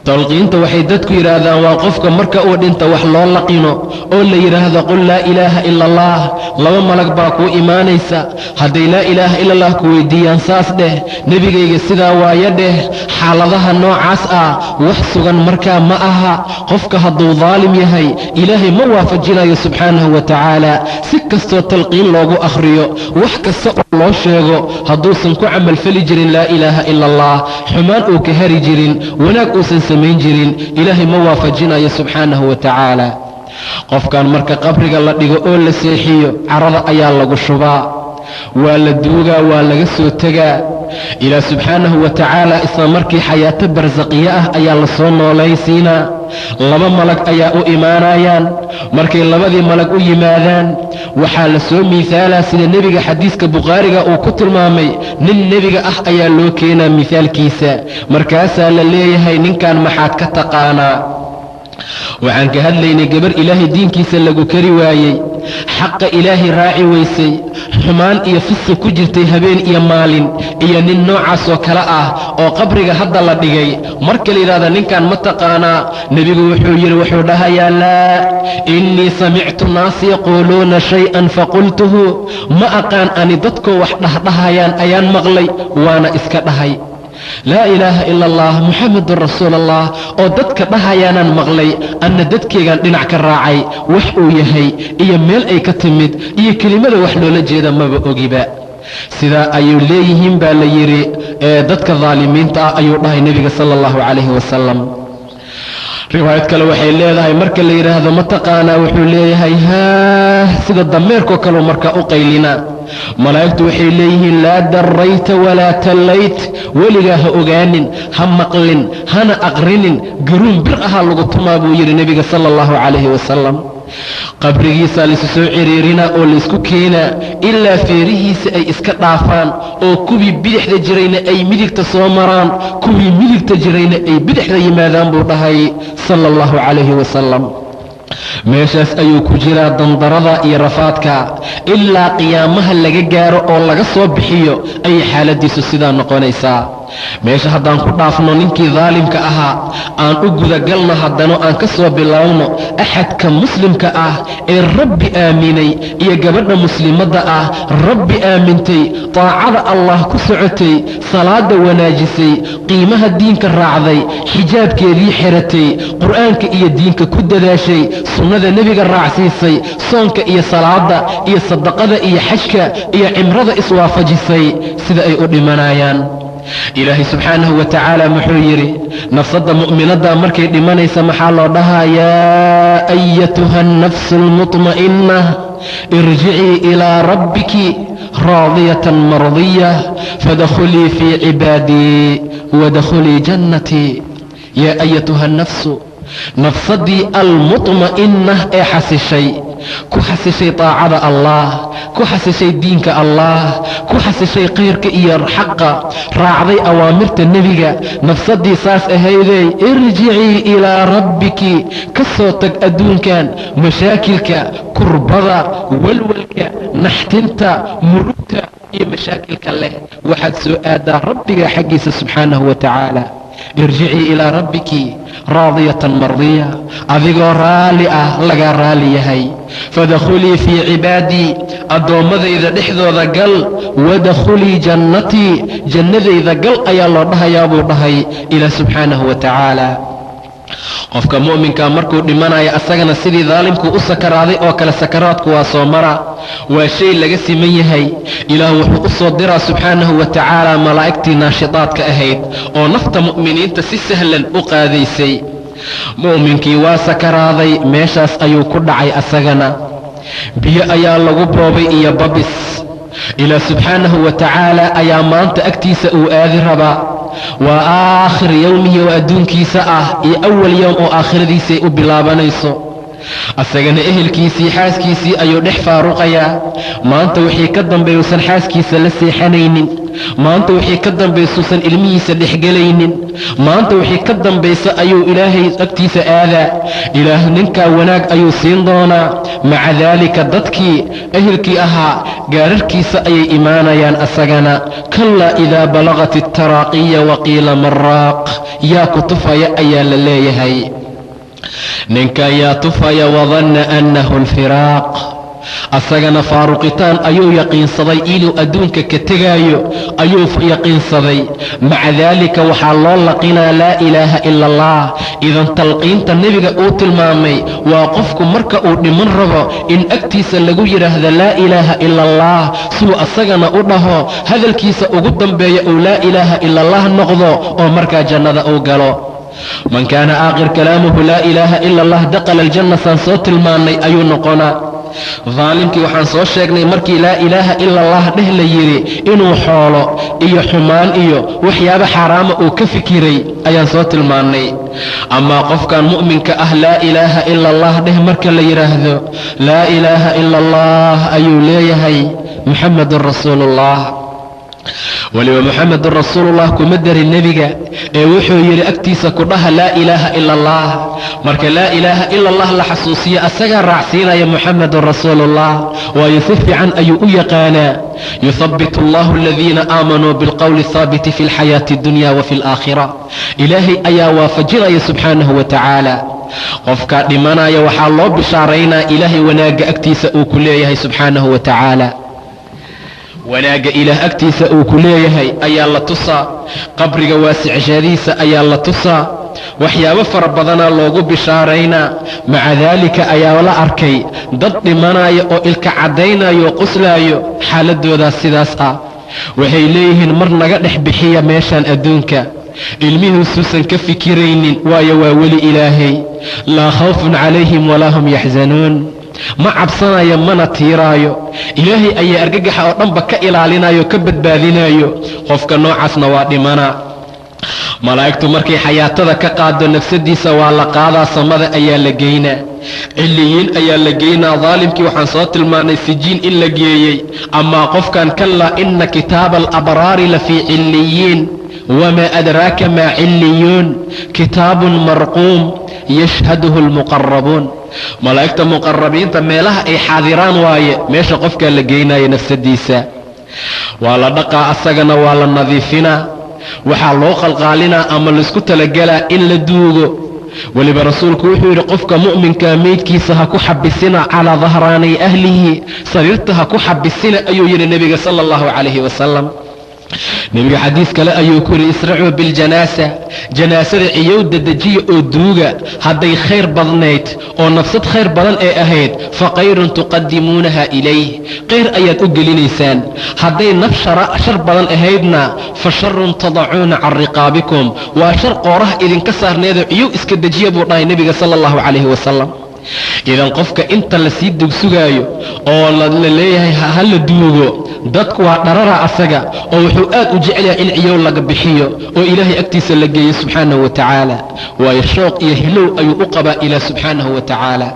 Talqiinta waxay dadku yidhaahdaan waa qofka marka uu dhinta wax loo laqino oo la yidhaahdo: qul laa ilaaha ila allah. Laba malag baa kuu imaanaysa. Hadday laa ilaaha ila allah ku weydiiyaan, saas dheh, nebigayga sidaa waayo dheh. Xaaladaha noocaas ah wax sugan markaa ma aha. Qofka hadduu daalim yahay, Ilaahay ma waafajinayo subxaanahu wa tacaala. Si kastoo talqiin loogu akhriyo, wax kasta oo loo sheego, hadduusan ku camalfali jirin laa ilaaha ila allah, xumaan uu ka hari jirin, wanaag uusan samayn jirin, Ilaahay ma waafajinayo subxaanahu wa tacaala. Qofkan marka qabriga la dhigo oo la seexiyo, carada ayaa lagu shubaa, waa la duugaa, waa laga soo tegaa. Ilaah subxaanahu wa tacaala isla markii xayaato barsaqiyo ah ayaa la soo noolaysiinaa. Laba malag ayaa u imaanayaan. Markay labadii malag u yimaadaan, waxaa la soo miihaalaa sida Nebiga xadiiska Bukhaariga uu ku tilmaamay. Nin nebiga ah ayaa loo keenaa mihaalkiisa. Markaasaa la leeyahay: ninkan maxaad ka taqaanaa? Waxaan ka hadlaynay gabar Ilaahay diinkiisa lagu kari waayey, xaqa Ilaahay raaci weysay, xumaan iyo fisqi ku jirtay habeen iyo maalin, iyo nin noocaas oo kale ah oo qabriga hadda la dhigay. Marka la yidhahda: ninkan ma taqaanaa? Nebigu wuxuu yidhi, wuxuu dhahayaa: laa, innii samictu naas yaquuluuna shay-an faqultuhu. Ma aqaan ani, dadkoo wax dhahdhahayaan ayaan maqlay, waana iska dhahay. Laa ilaaha ila allah, Muxamedun rasuul allah oo dadka dhahayaanaan maqlay, anna dadkeygaan dhinac ka raacay. Wax uu yahay iyo meel ay ka timid iyo kelimada wax loola jeeda maba ogiba. Sidaa ayuu leeyihiin baa la yidhi ee dadka daalimiinta ah, ayuu dhahay Nebiga sala allahu calayhi wasalam. Riwaayad kale waxay leedahay, marka la yidhaahdo: ma taqaanaa? Wuxuu leeyahay: haah. Sida dameerkoo kaleu markaa u qaylina. Malaa'igtu waxay leeyihiin laa darayta walaa tallayt, weligaa ha ogaanin, ha maqlin, hana aqrinin, garuun bir ahaa lagu tumaa buu yidhi nebiga sala allahu calayhi wasalam. Qabrigiisaa laysu soo ciriirinaa oo laysku keenaa ilaa feerihiisa ay iska dhaafaan, oo kuwii bidixda jirayna ay midigta soo maraan, kuwii midigta jirayna ay bidixda yimaadaan buu dhahay sala allahu calayhi wasalam. Meeshaas ayuu ku jiraa dandarada iyo rafaadka ilaa qiyaamaha laga gaaro oo laga soo bixiyo ayay xaaladiisu sidaa noqonaysaa. Meesha haddaan ku dhaafno ninkii daalimka ahaa, aan u gudagalno haddana aan ka soo bilowno axadka muslimka ah ee Rabbi aaminay iyo gabadha muslimadda ah Rabbi aamintay, taacada Allah ku socotay, salaada wanaajisay, qiimaha diinka raacday, xijaabkeedii xiratay, qur'aanka iyo diinka ku dadaashay, sunnada nebiga raacsiisay, soonka iyo salaada iyo sadaqada iyo xajka iyo cimrada iswaafajisay, sida ay u dhimanayaan. Ilaahay subxaanahu wa tacaala muxuu yidhi nafsadda mu'minadda markay dhimanaysa? Maxaa loo dhahaa? Yaa ayatuha annafsu almutma'inna irjicii ilaa rabbiki raadiyatan mardiya fadkhulii fii cibaadii wadkhulii jannatii. Yaa ayatuha annafsu, nafsaddii almutma'inna ee xasishay, ku xasishay taacada Allah, ku xasishay diinka Allah, ku xasishay khayrka iyo xaqa, raacday awaamirta nebiga, nafsaddii saas ahaydey, irjicii ilaa rabbiki, ka soo tag adduunkan mashaakilka, kurbada, walwalka, naxtinta, murugta iyo mashaakilka leh, waxaad soo aadaa Rabbiga xaggiisa subxaanahu wa tacaala. Irjicii ilaa rabbiki raadiyatan mardiya, adigoo raalli ah, lagaa raali yahay. Fadkhulii fii cibaadii, addoommadayda dhexdooda gal, wadkhulii jannatii, jannadayda gal ayaa loo dhahayaa buu dhahay Ilaah subxaanahu wa tacaala. Qofka mu'minka markuu dhimanayo asagana sidii daalimku u sakaraaday oo kale sakaraadku waa soo mara, waa shay laga siman yahay. Ilaah wuxuu u soo diraa subxaanahu wa tacaala malaa'igtii naashidaadka ahayd oo nafta mu'miniinta si sahlan u qaadaysay. Mu'minkii waa sakaraaday, meeshaas ayuu ku dhacay, asagana biyo ayaa lagu boobay iyo babis. Ilaah subxaanahu wa tacaala ayaa maanta agtiisa uu aadi rabaa. Waa aakhir yowmihi oo adduunkiisa ah iyo awal yowm oo aakhiradiisay u bilaabanayso. Asagana ehelkiisii, xaaskiisii ayuu dhex faaruqayaa. Maanta wixii ka dambeeyuusan xaaskiisa la seexanaynin, maanta wixii ka dambaysuusan ilmihiisa dhexgelaynin, maanta wixii ka dambaysa ayuu Ilaahay agtiisa aadaa. Ilaah ninkaa wanaag ayuu siin doonaa. Maca daalika dadkii ehelkii ahaa gaararkiisa ayay imaanayaan asagana. Kallaa idaa balagat altaraaqiya waqiila maraaq, yaa ku tufaya ayaa la leeyahay. Ninkan yaa tufaya? Wadanna annahu alfiraaq, asagana faaruqitaan ayuu yaqiinsaday, inuu adduunka ka tegaayo ayuu yaqiinsaday. Maca daalika waxaa loo laqinaa laa ilaaha ila Allah. Idan talqiinta nebiga uu tilmaamay waa qofku marka uu dhiman rabo in agtiisa lagu yidhaahdo laa ilaaha ila Allah, suu asagana u dhaho, hadalkiisa ugu dambeeya uu laa ilaaha ila Allah noqdo oo markaa jannada uu galo. Man kaana aakhir kalaamuhu laa ilaaha ila Allah daqala aljanna, saan soo tilmaannay ayuu noqonaa. Daalimkii waxaan soo sheegnay markii laa ilaaha ila Allah dheh la yidhi inuu xoolo iyo xumaan iyo waxyaabo xaaraama uu ka fikiray ayaan soo tilmaannay. Amaa qofkan mu'minka ah, laa ilaaha ila Allah dheh marka la yidhaahdo, laa ilaaha ila Allah ayuu leeyahay, Muxamedun rasuulullah. Weliba Muxamedun rasuulullah kuma darin nebiga ee wuxuu yidhi agtiisa ku dhaha laa ilaaha ila Allah. Marka laa ilaaha ila Allah la xasuusiyo, asagaa raacsiinaya Muxamedun rasuulullah, waayo si fiican ayuu u yaqaanaa. Yuhabbit allahu aladiina aamanuu bilqowli athaabiti fi alxayaati addunya wa fi alaakhira. Ilaahay ayaa waafajinaya subxaanahu wa tacaala. Qofkaa dhimanaya waxaa loo bishaaraynaa Ilaahay wanaagga agtiisa uu ku leeyahay subxaanahu wa tacaala. Wanaagga Ilaah agtiisa uu ku leeyahay ayaa la tusaa, qabriga waasicshadiisa ayaa la tusaa, waxyaabo fara badanaa loogu bishaaraynaa. Maca daalika ayaa la arkay dad dhimanaya oo ilka caddaynayo oo qoslaayo. Xaaladoodaas sidaas ah waxay leeyihiin mar naga dhex bixiya meeshaan adduunka, ilmihiisuusan ka fikiraynin, waayo waa weli Ilaahay. Laa khawfun calayhim walaa hum yaxzanuun. Ma cabsanayo, mana tiiraayo. Ilaahay ayaa argagaxa oo dhanba ka ilaalinayo, ka badbaadinayo. Qofka noocaasna waa dhimanaa. Malaa'igtu markay xayaatada ka qaado nafsadiisa, waa la qaadaa, samada ayaa la geynaa, ciliyiin ayaa la geynaa. Daalimkii waxaan soo tilmaanay sijiin in la geeyey. Amaa qofkan, كلا إن كتاب الأبرار لفي عليين، وما أدراك ما عليون، كتاب مرقوم، يشهده المقربون. Malaa'igta muqarabiinta meelaha ay xaadiraan waaye meesha qofkaa la geynaya. Nafsadiisa waa la dhaqaa, asagana waa la nadiifinaa, waxaa loo qalqaalinaa ama laisku talagelaa in la duugo. Weliba rasuulku wuxuu yidhi, qofka mu'minka meydkiisa ha ku xabisina على ظهراني أهله, sariirta ha ku xabisina, ayuu yidhi nebiga sala allahu calayhi wasalam. Nebiga xadiis kale ayuu ku yidhi, أسرعوا بالجنازة, janaasada ciyowda dejiya oo duuga. Hadday khayr badnayd oo nafsad khayr badan ee ahayd, فخير تقدمونها إليه, khayr ayaad u gelinaysaan. Hadday naf shar badan ahaydna, فشر تضعون عن رقابكم, waa shar qooraha idinka saarneedoo ciyow iska dejiya, buu dhahay nebiga sala allahu calayhi wasalam. Idan qofka inta lasii dugsugaayo oo la leeyahay ha la duugo, dadku waa dharara asaga oo wuxuu aad u jecel yahay in ciyow laga bixiyo oo ilaahay agtiisa la geeyo subxaanahu wa tacaala, waayo shooq iyo hilow ayuu u qabaa ilaah subxaanahu wa tacaala.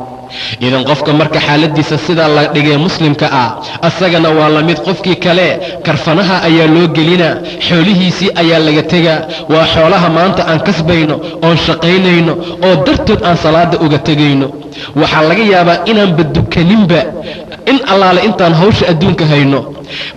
Idan qofka marka xaaladiisa sidaa la dhigay muslimka ah, asagana waa la mid qofkii kale. Karfanaha ayaa loo gelinaa, xoolihiisii ayaa laga tegaa. Waa xoolaha maanta aan kasbayno oon shaqaynayno oo dartood aan salaada uga tegayno. Waxaa laga yaabaa inaanba dukaninba in allaale intaan hawsha adduunka hayno.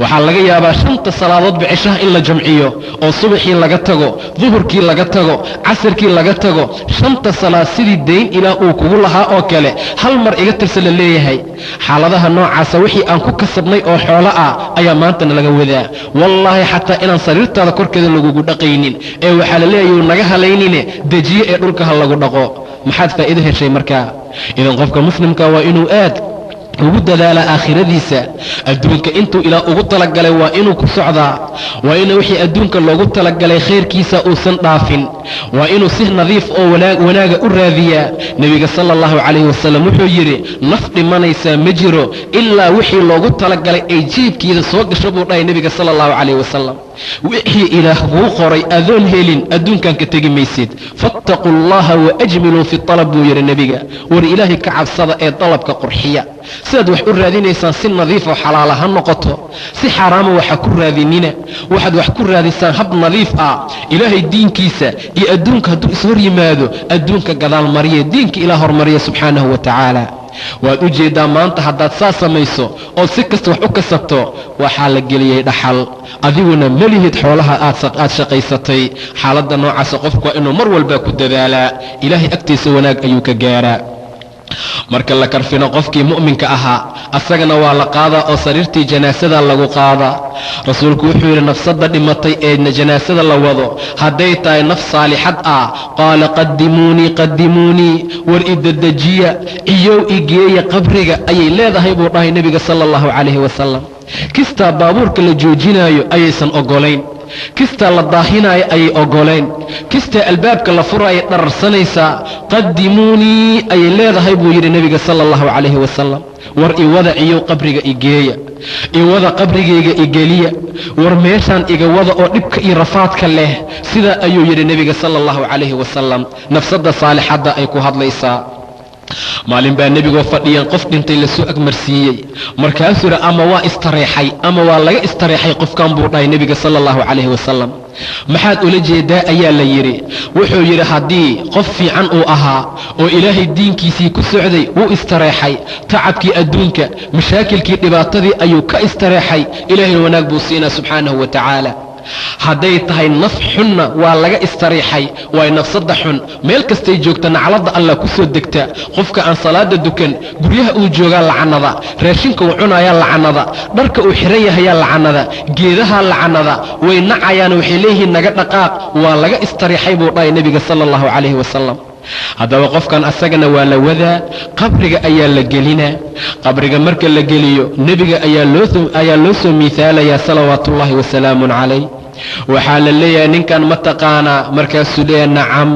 Waxaa laga yaabaa shanta salaadoodba ceshaha in la jamciyo oo subaxii laga tago, duhurkii laga tago, casirkii laga tago. Shanta salaad sidii dayn ilaah uu kugu lahaa oo kale hal mar iga tirsa la leeyahay. Xaaladaha noocaasa, wixii aan ku kasabnay oo xoolo ah ayaa maantana laga wadaa. Wallaahi, xataa inaan sariirtaada korkeeda lagugu dhaqaynin ee waxaa la leeyahay, naga halaynine, dejiye ee dhulka ha lagu dhaqo. Maxaad faa'iido heshay markaa? Idan qofka muslimka waa inuu aad ugu dadaalaa aakhiradiisa. Adduunka intuu ilaah ugu talagalay waa inuu ku socdaa, waa inuu wixii adduunka loogu talagalay khayrkiisa uusan dhaafin, waa inuu si nadiif oo wanaaga u raadiyaa. Nebiga sala allahu calayhi wasalam wuxuu yidhi, naf dhimanaysaa ma jiro ilaa wixii loogu talagalay ay jiibkiida soo gasho, buu dhahay nebiga sala allahu calayhi wasalam. Wixii ilaah kuu qoray adoon helin adduunkan ka tegi maysid. فاتقوا الله وأجملوا في الطلب, buu yidhi nebiga. War ilaahay ka cabsada ee dalabka qurxiya. Sidaad wax u raadinaysaan si nadiif oo xalaala ha noqoto, si xaaraama waxa ku raadinina. Waxaad wax ku raadisaan hab nadiif ah. Ilaahay diinkiisa iyo adduunka hadduu ishor yimaado, adduunka gadaal mariya, diinka ilaah hormariya subxaanahu wa tacaala. Waad u jeeddaa maanta, haddaad saa samayso ood si kasta wax u kasabto, waxaa la geliyey dhaxal, adiguna melihid xoolaha aad shaqaysatay. Xaaladda noocaasa qofku waa inuu mar walba ku dadaalaa. Ilaahay agtiisa wanaag ayuu ka gaaraa. Marka la karfino qofkii mu'minka ahaa, asagana waa la qaadaa oo sariirtii janaasada lagu qaadaa. Rasuulku wuxuu yidhi, nafsadda dhimatay ee janaasada la wado hadday tahay naf saalixad ah, قال قدموني قدموني, war idedejiya, ciyow igeeya qabriga, ayay leedahay, buu dhahay nebiga sala allahu calayhi wasalam. Kistaa baabuurka la joojinaayo ayaysan oggolayn, kistaa la daahinaayo ayay oggolayn, kistaa albaabka la furaya dhararsanaysaa. قدموني ayay leedahay, buu yidhi nebiga sala allahu calayhi wasalam. War iwada ciyow, qabriga igeeya, iwada, qabrigayga igeliya, war meeshaan iga wada oo dhibka iyo rafaadka leh. Sidaa ayuu yidhi nebiga sala allahu calayhi wasalam. Nafsadda saalixadda ay ku hadlaysaa. Maalin baa nebigoo fadhiyan qof dhintay lasoo agmarsiiyey. Markaasuu yidhi, ama waa istareexay ama waa laga istareexay qofkan, buu dhahay nebiga sala allahu calayhi wasalam. Maxaad ula jeedaa, ayaa la yidhi. Wuxuu yidhi, haddii qof fiican uu ahaa oo ilaahay diinkiisii ku socday, wuu istareexay. Tacabkii adduunka, mashaakilkii, dhibaatadii ayuu ka istareexay. Ilaahayna wanaag buu siinaa subxaanahu wa tacaala. Hadday tahay naf xunna, waa laga istariixay. Waay nafsadda xun meel kastay joogta nacladda allah ku soo degta. Qofka aan salaada dukan, guryaha uu joogaa lacanada, raashinka uu cunayaa lacanada, dharka uu xiran yahayaa lacanada, geedahaa lacanada, way nacayaan, waxay leeyihiin naga dhaqaaq. Waa laga istariixay, buu dhahay nebiga sala allahu calayhi wasalam. Haddaba qofkan asagana waa la wadaa, qabriga ayaa la gelinaa. Qabriga marka la geliyo, nebiga ayaa loo soo miihaalayaa salawaatuullaahi wasalaamun calayh. Waxaa la leeyahay, ninkan ma taqaanaa? Markaasuu leeyahay, nacam.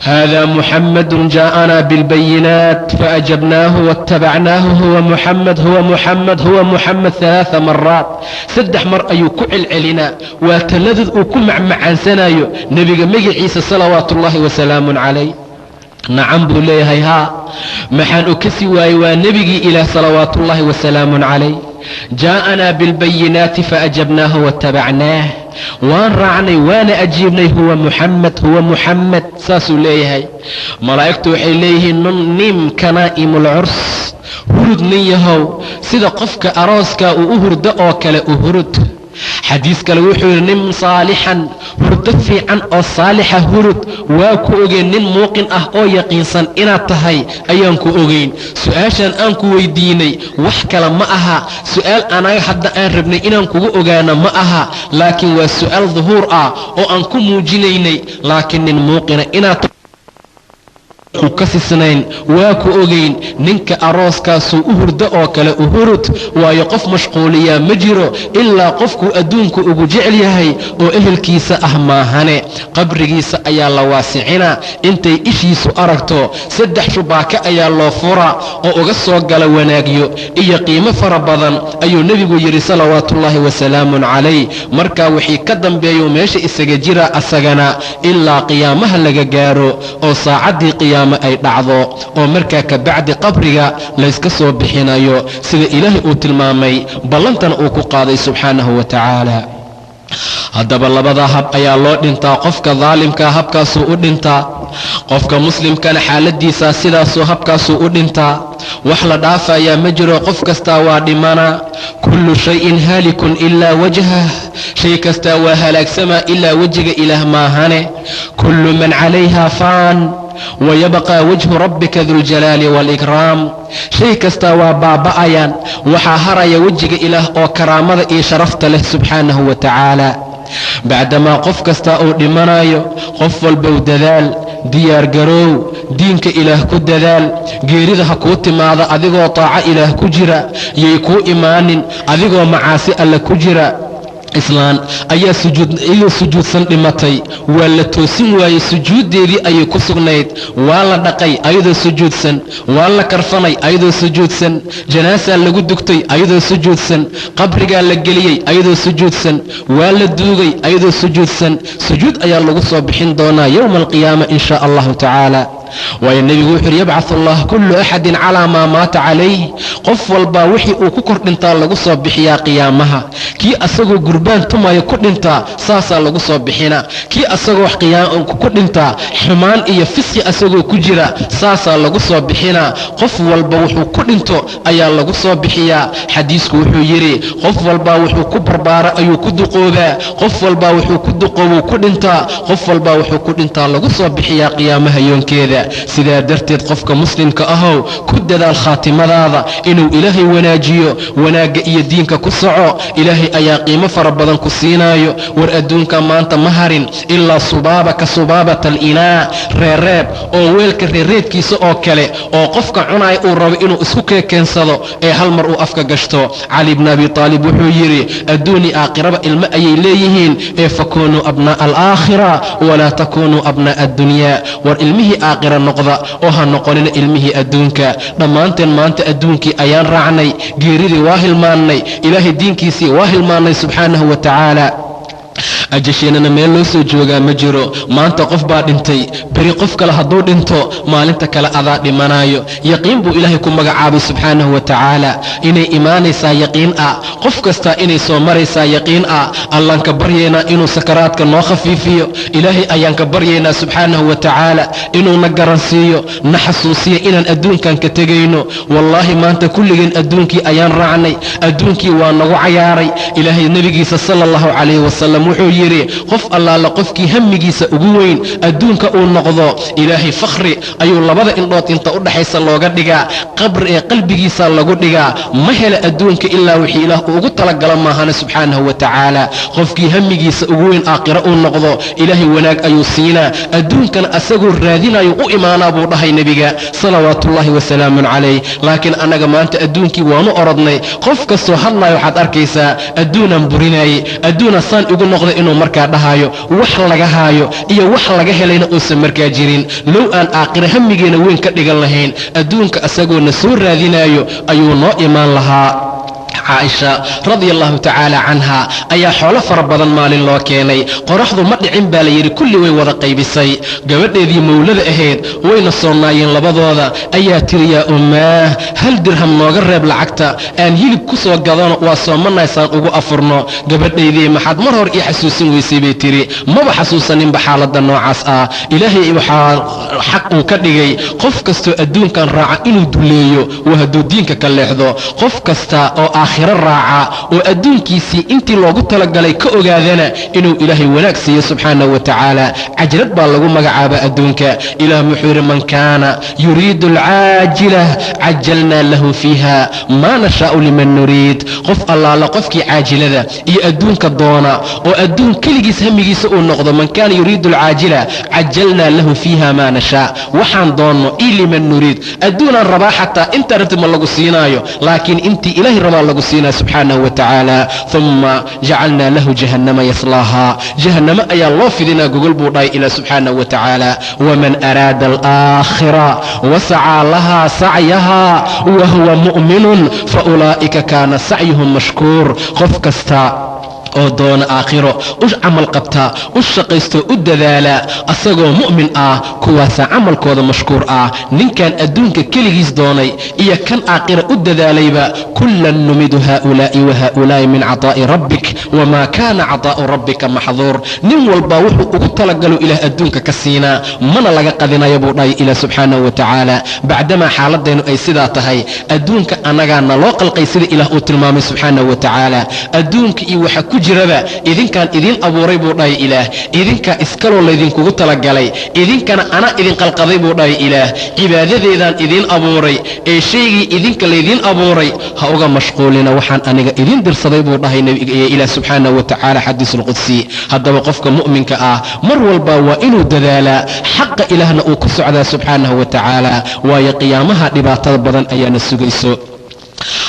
Hada Muxamadu jaa'anaa bilbayinaat faajabnaahu waاtabacnaahu, huwa Muxamed, huwa Muxamed, huwa Muxamed, ثalaaثa maraat, 3 mar ayuu ku celcelinaa. Waa taladud uu ku macmacaansanayo nebiga magaciisa, salawaatu ullaahi wasalaamu calayh. Nacam, buu leeyahay, haa, maxaan u kasi waayey? Waa nebigii Ilaah, salawaatuullaahi wasalaamu calayh. Jaa'anaa bilbayinaati faajabnaahu waاtabacnaah, waan raacnay, waana ajiibnay. Huwa Muxamed, huwa Muxamed, saasuu leeyahay. Malaa'igtu waxay leeyihiin: nim kanaa'imu lcurs, hurud nin yahow, sida qofka arooskaa uu u hurdo oo kale u hurud. Xadiis kale wuxuu yidhi: nim saalixan, hurdo fiican oo saalixa hurud. Waa ku ogeyn, nin muuqin ah oo yaqiinsan inaad tahay ayaan ku ogeyn. Su-aashan aan ku weydiinay wax kale ma aha, su-aal anaga hadda aan rabnay inaan kugu ogaano ma aha, laakiin waa su-aal duhuur ah oo aan ku muujinaynay. Laakiin nin muuqina inaad ku kasisnayn waa ku ogeyn. Ninka arooskaasuu u hurdo oo kale u hurud, waayo qof mashquuliyaa ma jiro ilaa qofkuu adduunku ugu jecel yahay oo ehelkiisa ah maahane. Qabrigiisa ayaa la waasicinaa intay ishiisu aragto. 3 shubaaka ayaa loo furaa oo uga soo gala wanaagyo iyo qiimo fara badan, ayuu nebigu yidhi, salawaatuullaahi wasalaamun calayh. Markaa wixii ka dambeeyuu meesha isaga jira asagana ilaa qiyaamaha laga gaaro oo saacaddii qiyaama ay dhacdo, oo markaa ka bacdi qabriga layska soo bixinayo, sida Ilaahay uu tilmaamay, ballantana uu ku qaaday, subxaanahu wa tacaala. Haddaba labada hab ayaa loo dhintaa. Qofka daalimkaa habkaasuu u dhintaa, qofka muslimkana xaaladiisaa sidaasuu habkaasuu u dhintaa. Wax la dhaafayaa ma jiro, qof kastaa waa dhimanaa. Kullu shayin haalikun ilaa wajhah, shay kastaa waa halaagsamaa ilaa wejiga Ilaah maahane. Kullu man calayha faan wayabqaa wajhu rabbika duljalaali waalikraam. Shay kastaa waa baaba'ayaan, waxaa haraya wejiga Ilaah oo karaamada iyo sharafta leh, subxaanahu wa tacaala. Bacdamaa qof kastaa uu dhimanayo, qof walbow dadaal, diyaargaroow, diinka Ilaah ku dadaal. Geerida ha kuu timaada adigoo taaco Ilaah ku jira, yay kuu imaanin adigoo macaasi Alle ku jira. Islaan ayaa iyadoo sujuudsan dhimatay, waa la toosin waayey, sujuuddeedii ayay ku sugnayd. Waa la dhaqay ayadoo sujuudsan, waa la karfanay ayadoo sujuudsan, janaasaa lagu dugtay ayadoo sujuudsan, qabrigaa la geliyey ayadoo sujuudsan, waa la duugay ayadoo sujuudsan. Sujuud ayaa lagu soo bixin doonaa yowma alqiyaama, in shaa allahu tacaala. Waayo nebigu wuxu uhi: yabcaثu allah kullu axadin calaa maa maata calayh. Qof walbaa wixii uu ku kor dhintaa lagu soo bixiyaa qiyaamaha. Kii asagoo gurbaan tumaya ku dhintaa, saasaa lagu soo bixinaa. Kii asagoo ku dhintaa xumaan iyo fisqi asagoo ku jira, saasaa lagu soo bixinaa. Qof walba wuxuu ku dhinto ayaa lagu soo bixiyaa. Xadiisku wuxuu yidhi: qof walbaa wuxuu ku barbaara ayuu ku duqoobaa, qof walbaa wuxuu ku duqoobuu ku dhintaa, qof walbaa wuxuu ku dhintaa lagu soo bixiyaa qiyaamaha yoonkeeda. Sidaa darteed, qofka muslimka ahow, ku dadaal khaatimadaada inuu Ilaahay wanaajiyo. Wanaagga iyo diinka ku soco, Ilaahay ayaa qiimo fara badan ku siinaayo. War adduunka maanta ma harin ilaa subaaba ka subaabata alinaa, reereeb oo weelka reereebkiisa oo kale, oo qofka cunaaya uu rabo inuu isku keekeensado ee hal mar uu afka gashto. Cali bni Abi Taalib wuxuu yidhi: adduuni aakhiraba ilmo ayay leeyihiin, ee fakunuu abnaa'a alaakhira walaa takunuu abnaa'a addunyaa. War ilmihii aakhira noqda oo ha noqonina ilmihii adduunka. Dhammaanteen maanta adduunkii ayaan raacnay, geeridii waa hilmaannay, Ilaahay diinkiisii waa hilmaannay, subxaanahu wa tacaala. Ajasheennana meel loo soo joogaa ma jiro. Maanta qof baa dhintay, beri qof kale hadduu dhinto, maalinta kale adaa dhimanaayo. Yaqiin buu Ilaahay ku magacaabay, subxaanahu wa tacaala, inay imaanaysaa yaqiin ah, qof kastaa inay soo maraysaa yaqiin ah. Allaan ka baryaynaa inuu sakaraadka noo khafiifiyo. Ilaahay ayaan ka baryaynaa, subxaanahu wa tacaala, inuuna garansiiyo, na xasuusiyo inaan adduunkan ka tegayno. Wallaahi, maanta kulligeen adduunkii ayaan raacnay, adduunkii waa nagu cayaaray. Ilaahay nebigiisa, sala allahu calayhi wasalam, wuxuu yidhi: qof allaala qofkii hamigiisa ugu weyn adduunka uu noqdo, Ilaahay fakhri ayuu labada indhood inta u dhaxaysa looga dhigaa, qabri ee qalbigiisa lagu dhigaa. Ma hela adduunka ilaa wixii Ilaah uu ugu talagalo maahane, subxaanahu wa tacaala. Qofkii hamigiisa ugu weyn aakhiro uu noqdo, Ilaahay wanaag ayuu siinaa, adduunkana asagoo raadinayo u imaanaa, buu dhahay nebiga, salawaatuullaahi wasalaamun calayh. Laakiin annaga maanta adduunkii waanu orodnay. Qof kastoo hadlayo waxaad arkaysaa: adduunaan burinayey, adduuna saan igu noqday. Inuu markaa dhahayo wax laga haayo iyo wax laga helayna uusan markaa jirin. Low aan aakhira hamigeena weyn ka dhigan lahayn, adduunka asagoona soo raadinayo ayuu noo imaan lahaa. Caaisha radia allahu tacaala canha ayaa xoolo fara badan maalin loo keenay. Qoraxdu ma dhicin baa la yidhi, kulli way wada qaybisay. Gabadheedii mawlada ahayd, wayna soonaayeen labadooda, ayaa tiri: "Yaa ummaah, hal dirham nooga reeb lacagta aan hilib ku soo gadano, waa soomanaysaan ugu afurno." "Gabadhaydii, maxaad mar hor ii xasuusin weysay?" bay tiri. "Maba xasuusaninba xaaladda noocaas ah." Ilaahay waxaa xaq uu ka dhigay qof kastoo adduunkan raaca inuu duleeyo, waa hadduu diinka ka leexdo. Qof kasta oo aakhiro raaca oo adduunkiisii intii loogu talagalay ka ogaadana, inuu Ilaahay wanaag siiyo subxaanahu wa tacaala. Cajlad baa lagu magacaaba adduunka. Ilaah wuxuu yidhi: "Man kaana yuriidu alcaajila cajalnaa lahu fiiha maa nashaa'u liman nuriid." Qof allaala qofkii caajilada iyo adduunka doona oo adduun keligiis hamigiisa uu noqdo, man kaana yuriidu alcaajila cajalnaa lahu fiiha maa nashaa, waxaan doonno i liman nuriid. Adduunaan rabaa, xataa intaa rabtid ma lagu siinaayo, laakiin intii Ilaahay rabaa lagu siinaya subxaanahu wa tacaala. Uma jacalnaa lahu jahannama yaslaaha, jahannamo ayaa loo fidinaa gogol, buu dhahay Ilaah subxaanahu wa tacaala. Waman araada alaakhira wasacaa lahaa sacyaha wahuwa mu'minun faulaa'ika kaana sacyuhum mashkuur. Qof kasta oo doona aakhiro, u camal qabta, u shaqaysto, u dadaala asagoo mu'min ah, kuwaasaa camalkooda mashkuur ah. Ninkan adduunka keligiis doonay iyo kan aakhira u dadaalayba, kullan numidu haa'ulaa'i wa haa'ulaa'i min cataa'i rabbik wamaa kaana cataa'u rabbika maxduur. Nin walba wuxuu ugu talagalo Ilaah adduunka ka siinaa, mana laga qadinayo, buu dhahay Ilaah subxaanahu wa tacaala. Bacdamaa xaaladaynu ay sidaa tahay, adduunka annagaa naloo qalqay, sida Ilaah uu tilmaamay subxaanahu wa tacaala. Adduunka iyo waxa ku jiraba idinkaan idiin abuuray, buu dhahay Ilaah. Idinkaa iskaloo laydinkugu talagalay, idinkana anaa idin qalqaday, buu dhahay Ilaah. Cibaadadeedaan idiin abuuray, ee shaygii idinka laydiin abuuray ha uga mashquulina waxaan aniga idiin dirsaday, buu dhahay Ilaah subxaanahu wa tacaala, xadiisulqudsi. Haddaba qofka mu'minka ah mar walba waa inuu dadaalaa, xaqa Ilaahna uu ku socdaa subxaanahu wa tacaala, waayo qiyaamaha dhibaatada badan ayaana sugayso.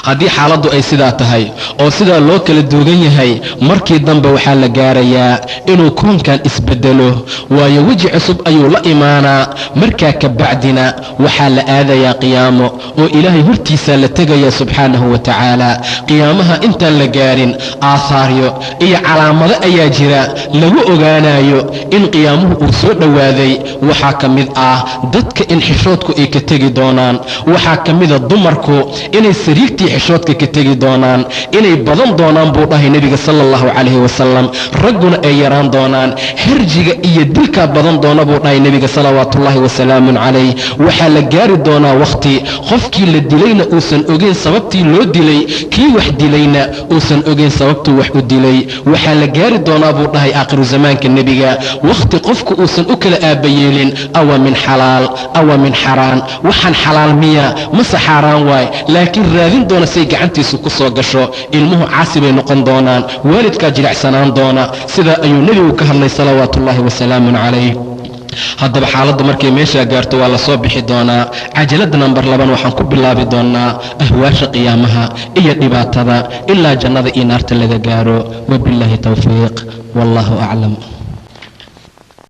Haddii xaaladdu ay sidaa tahay oo sidaa loo kala duugan yahay, markii dambe waxaa la gaarayaa inuu koonkan isbedelo, waayo weji cusub ayuu la imaanaa. Markaa ka bacdina waxaa la aadayaa qiyaamo, oo Ilaahay hortiisaa la tegayaa subxaanahu wa tacaala. Qiyaamaha intaan la gaarin, aahaaryo iyo calaamado ayaa jira lagu ogaanayo in qiyaamuhu uu soo dhowaaday. Waxaa ka mid ah dadka in xishoodku ay ka tegi doonaan. Waxaa ka mida dumarku inay sariigtii xishoodka ka tegi doonaan, inay badan doonaan, buu dhahay Nebiga sala allahu calayhi wasalam, ragguna ay yaraan doonaan. Herjiga iyo dilkaa badan doona, buu dhahay Nebiga salawaatuullaahi wasalaamun calayh. Waxaa la gaari doonaa wakhti qofkii la dilayna uusan ogeyn sababtii loo dilay, kii wax dilayna uusan ogeyn sababtuu wax u dilay. Waxaa la gaari doonaa, buu dhahay aakhiru zamaanka Nebiga, wakhti qofku uusan u kala aabbayeelin awa min xalaal awa min xaraan, waxaan xalaal miya mase xaaraan waay, laakiin raadin doona say gacantiisu ku soo gasho. Ilmuhu caasi bay noqon doonaan, waalidkaa jilicsanaan doona. Sidaa ayuu Nebigu ka hadlay salawaatuullaahi wasalaamun calayh. Haddaba xaaladdu markay meeshaa gaarto waa la soo bixi doonaa. Cajalada nambar 2 waxaan ku bilaabi doonaa ahwaasha qiyaamaha iyo dhibaatada ilaa jannada iyo naarta laga gaaro. Wabillaahi towfiiq, wallahu aclam.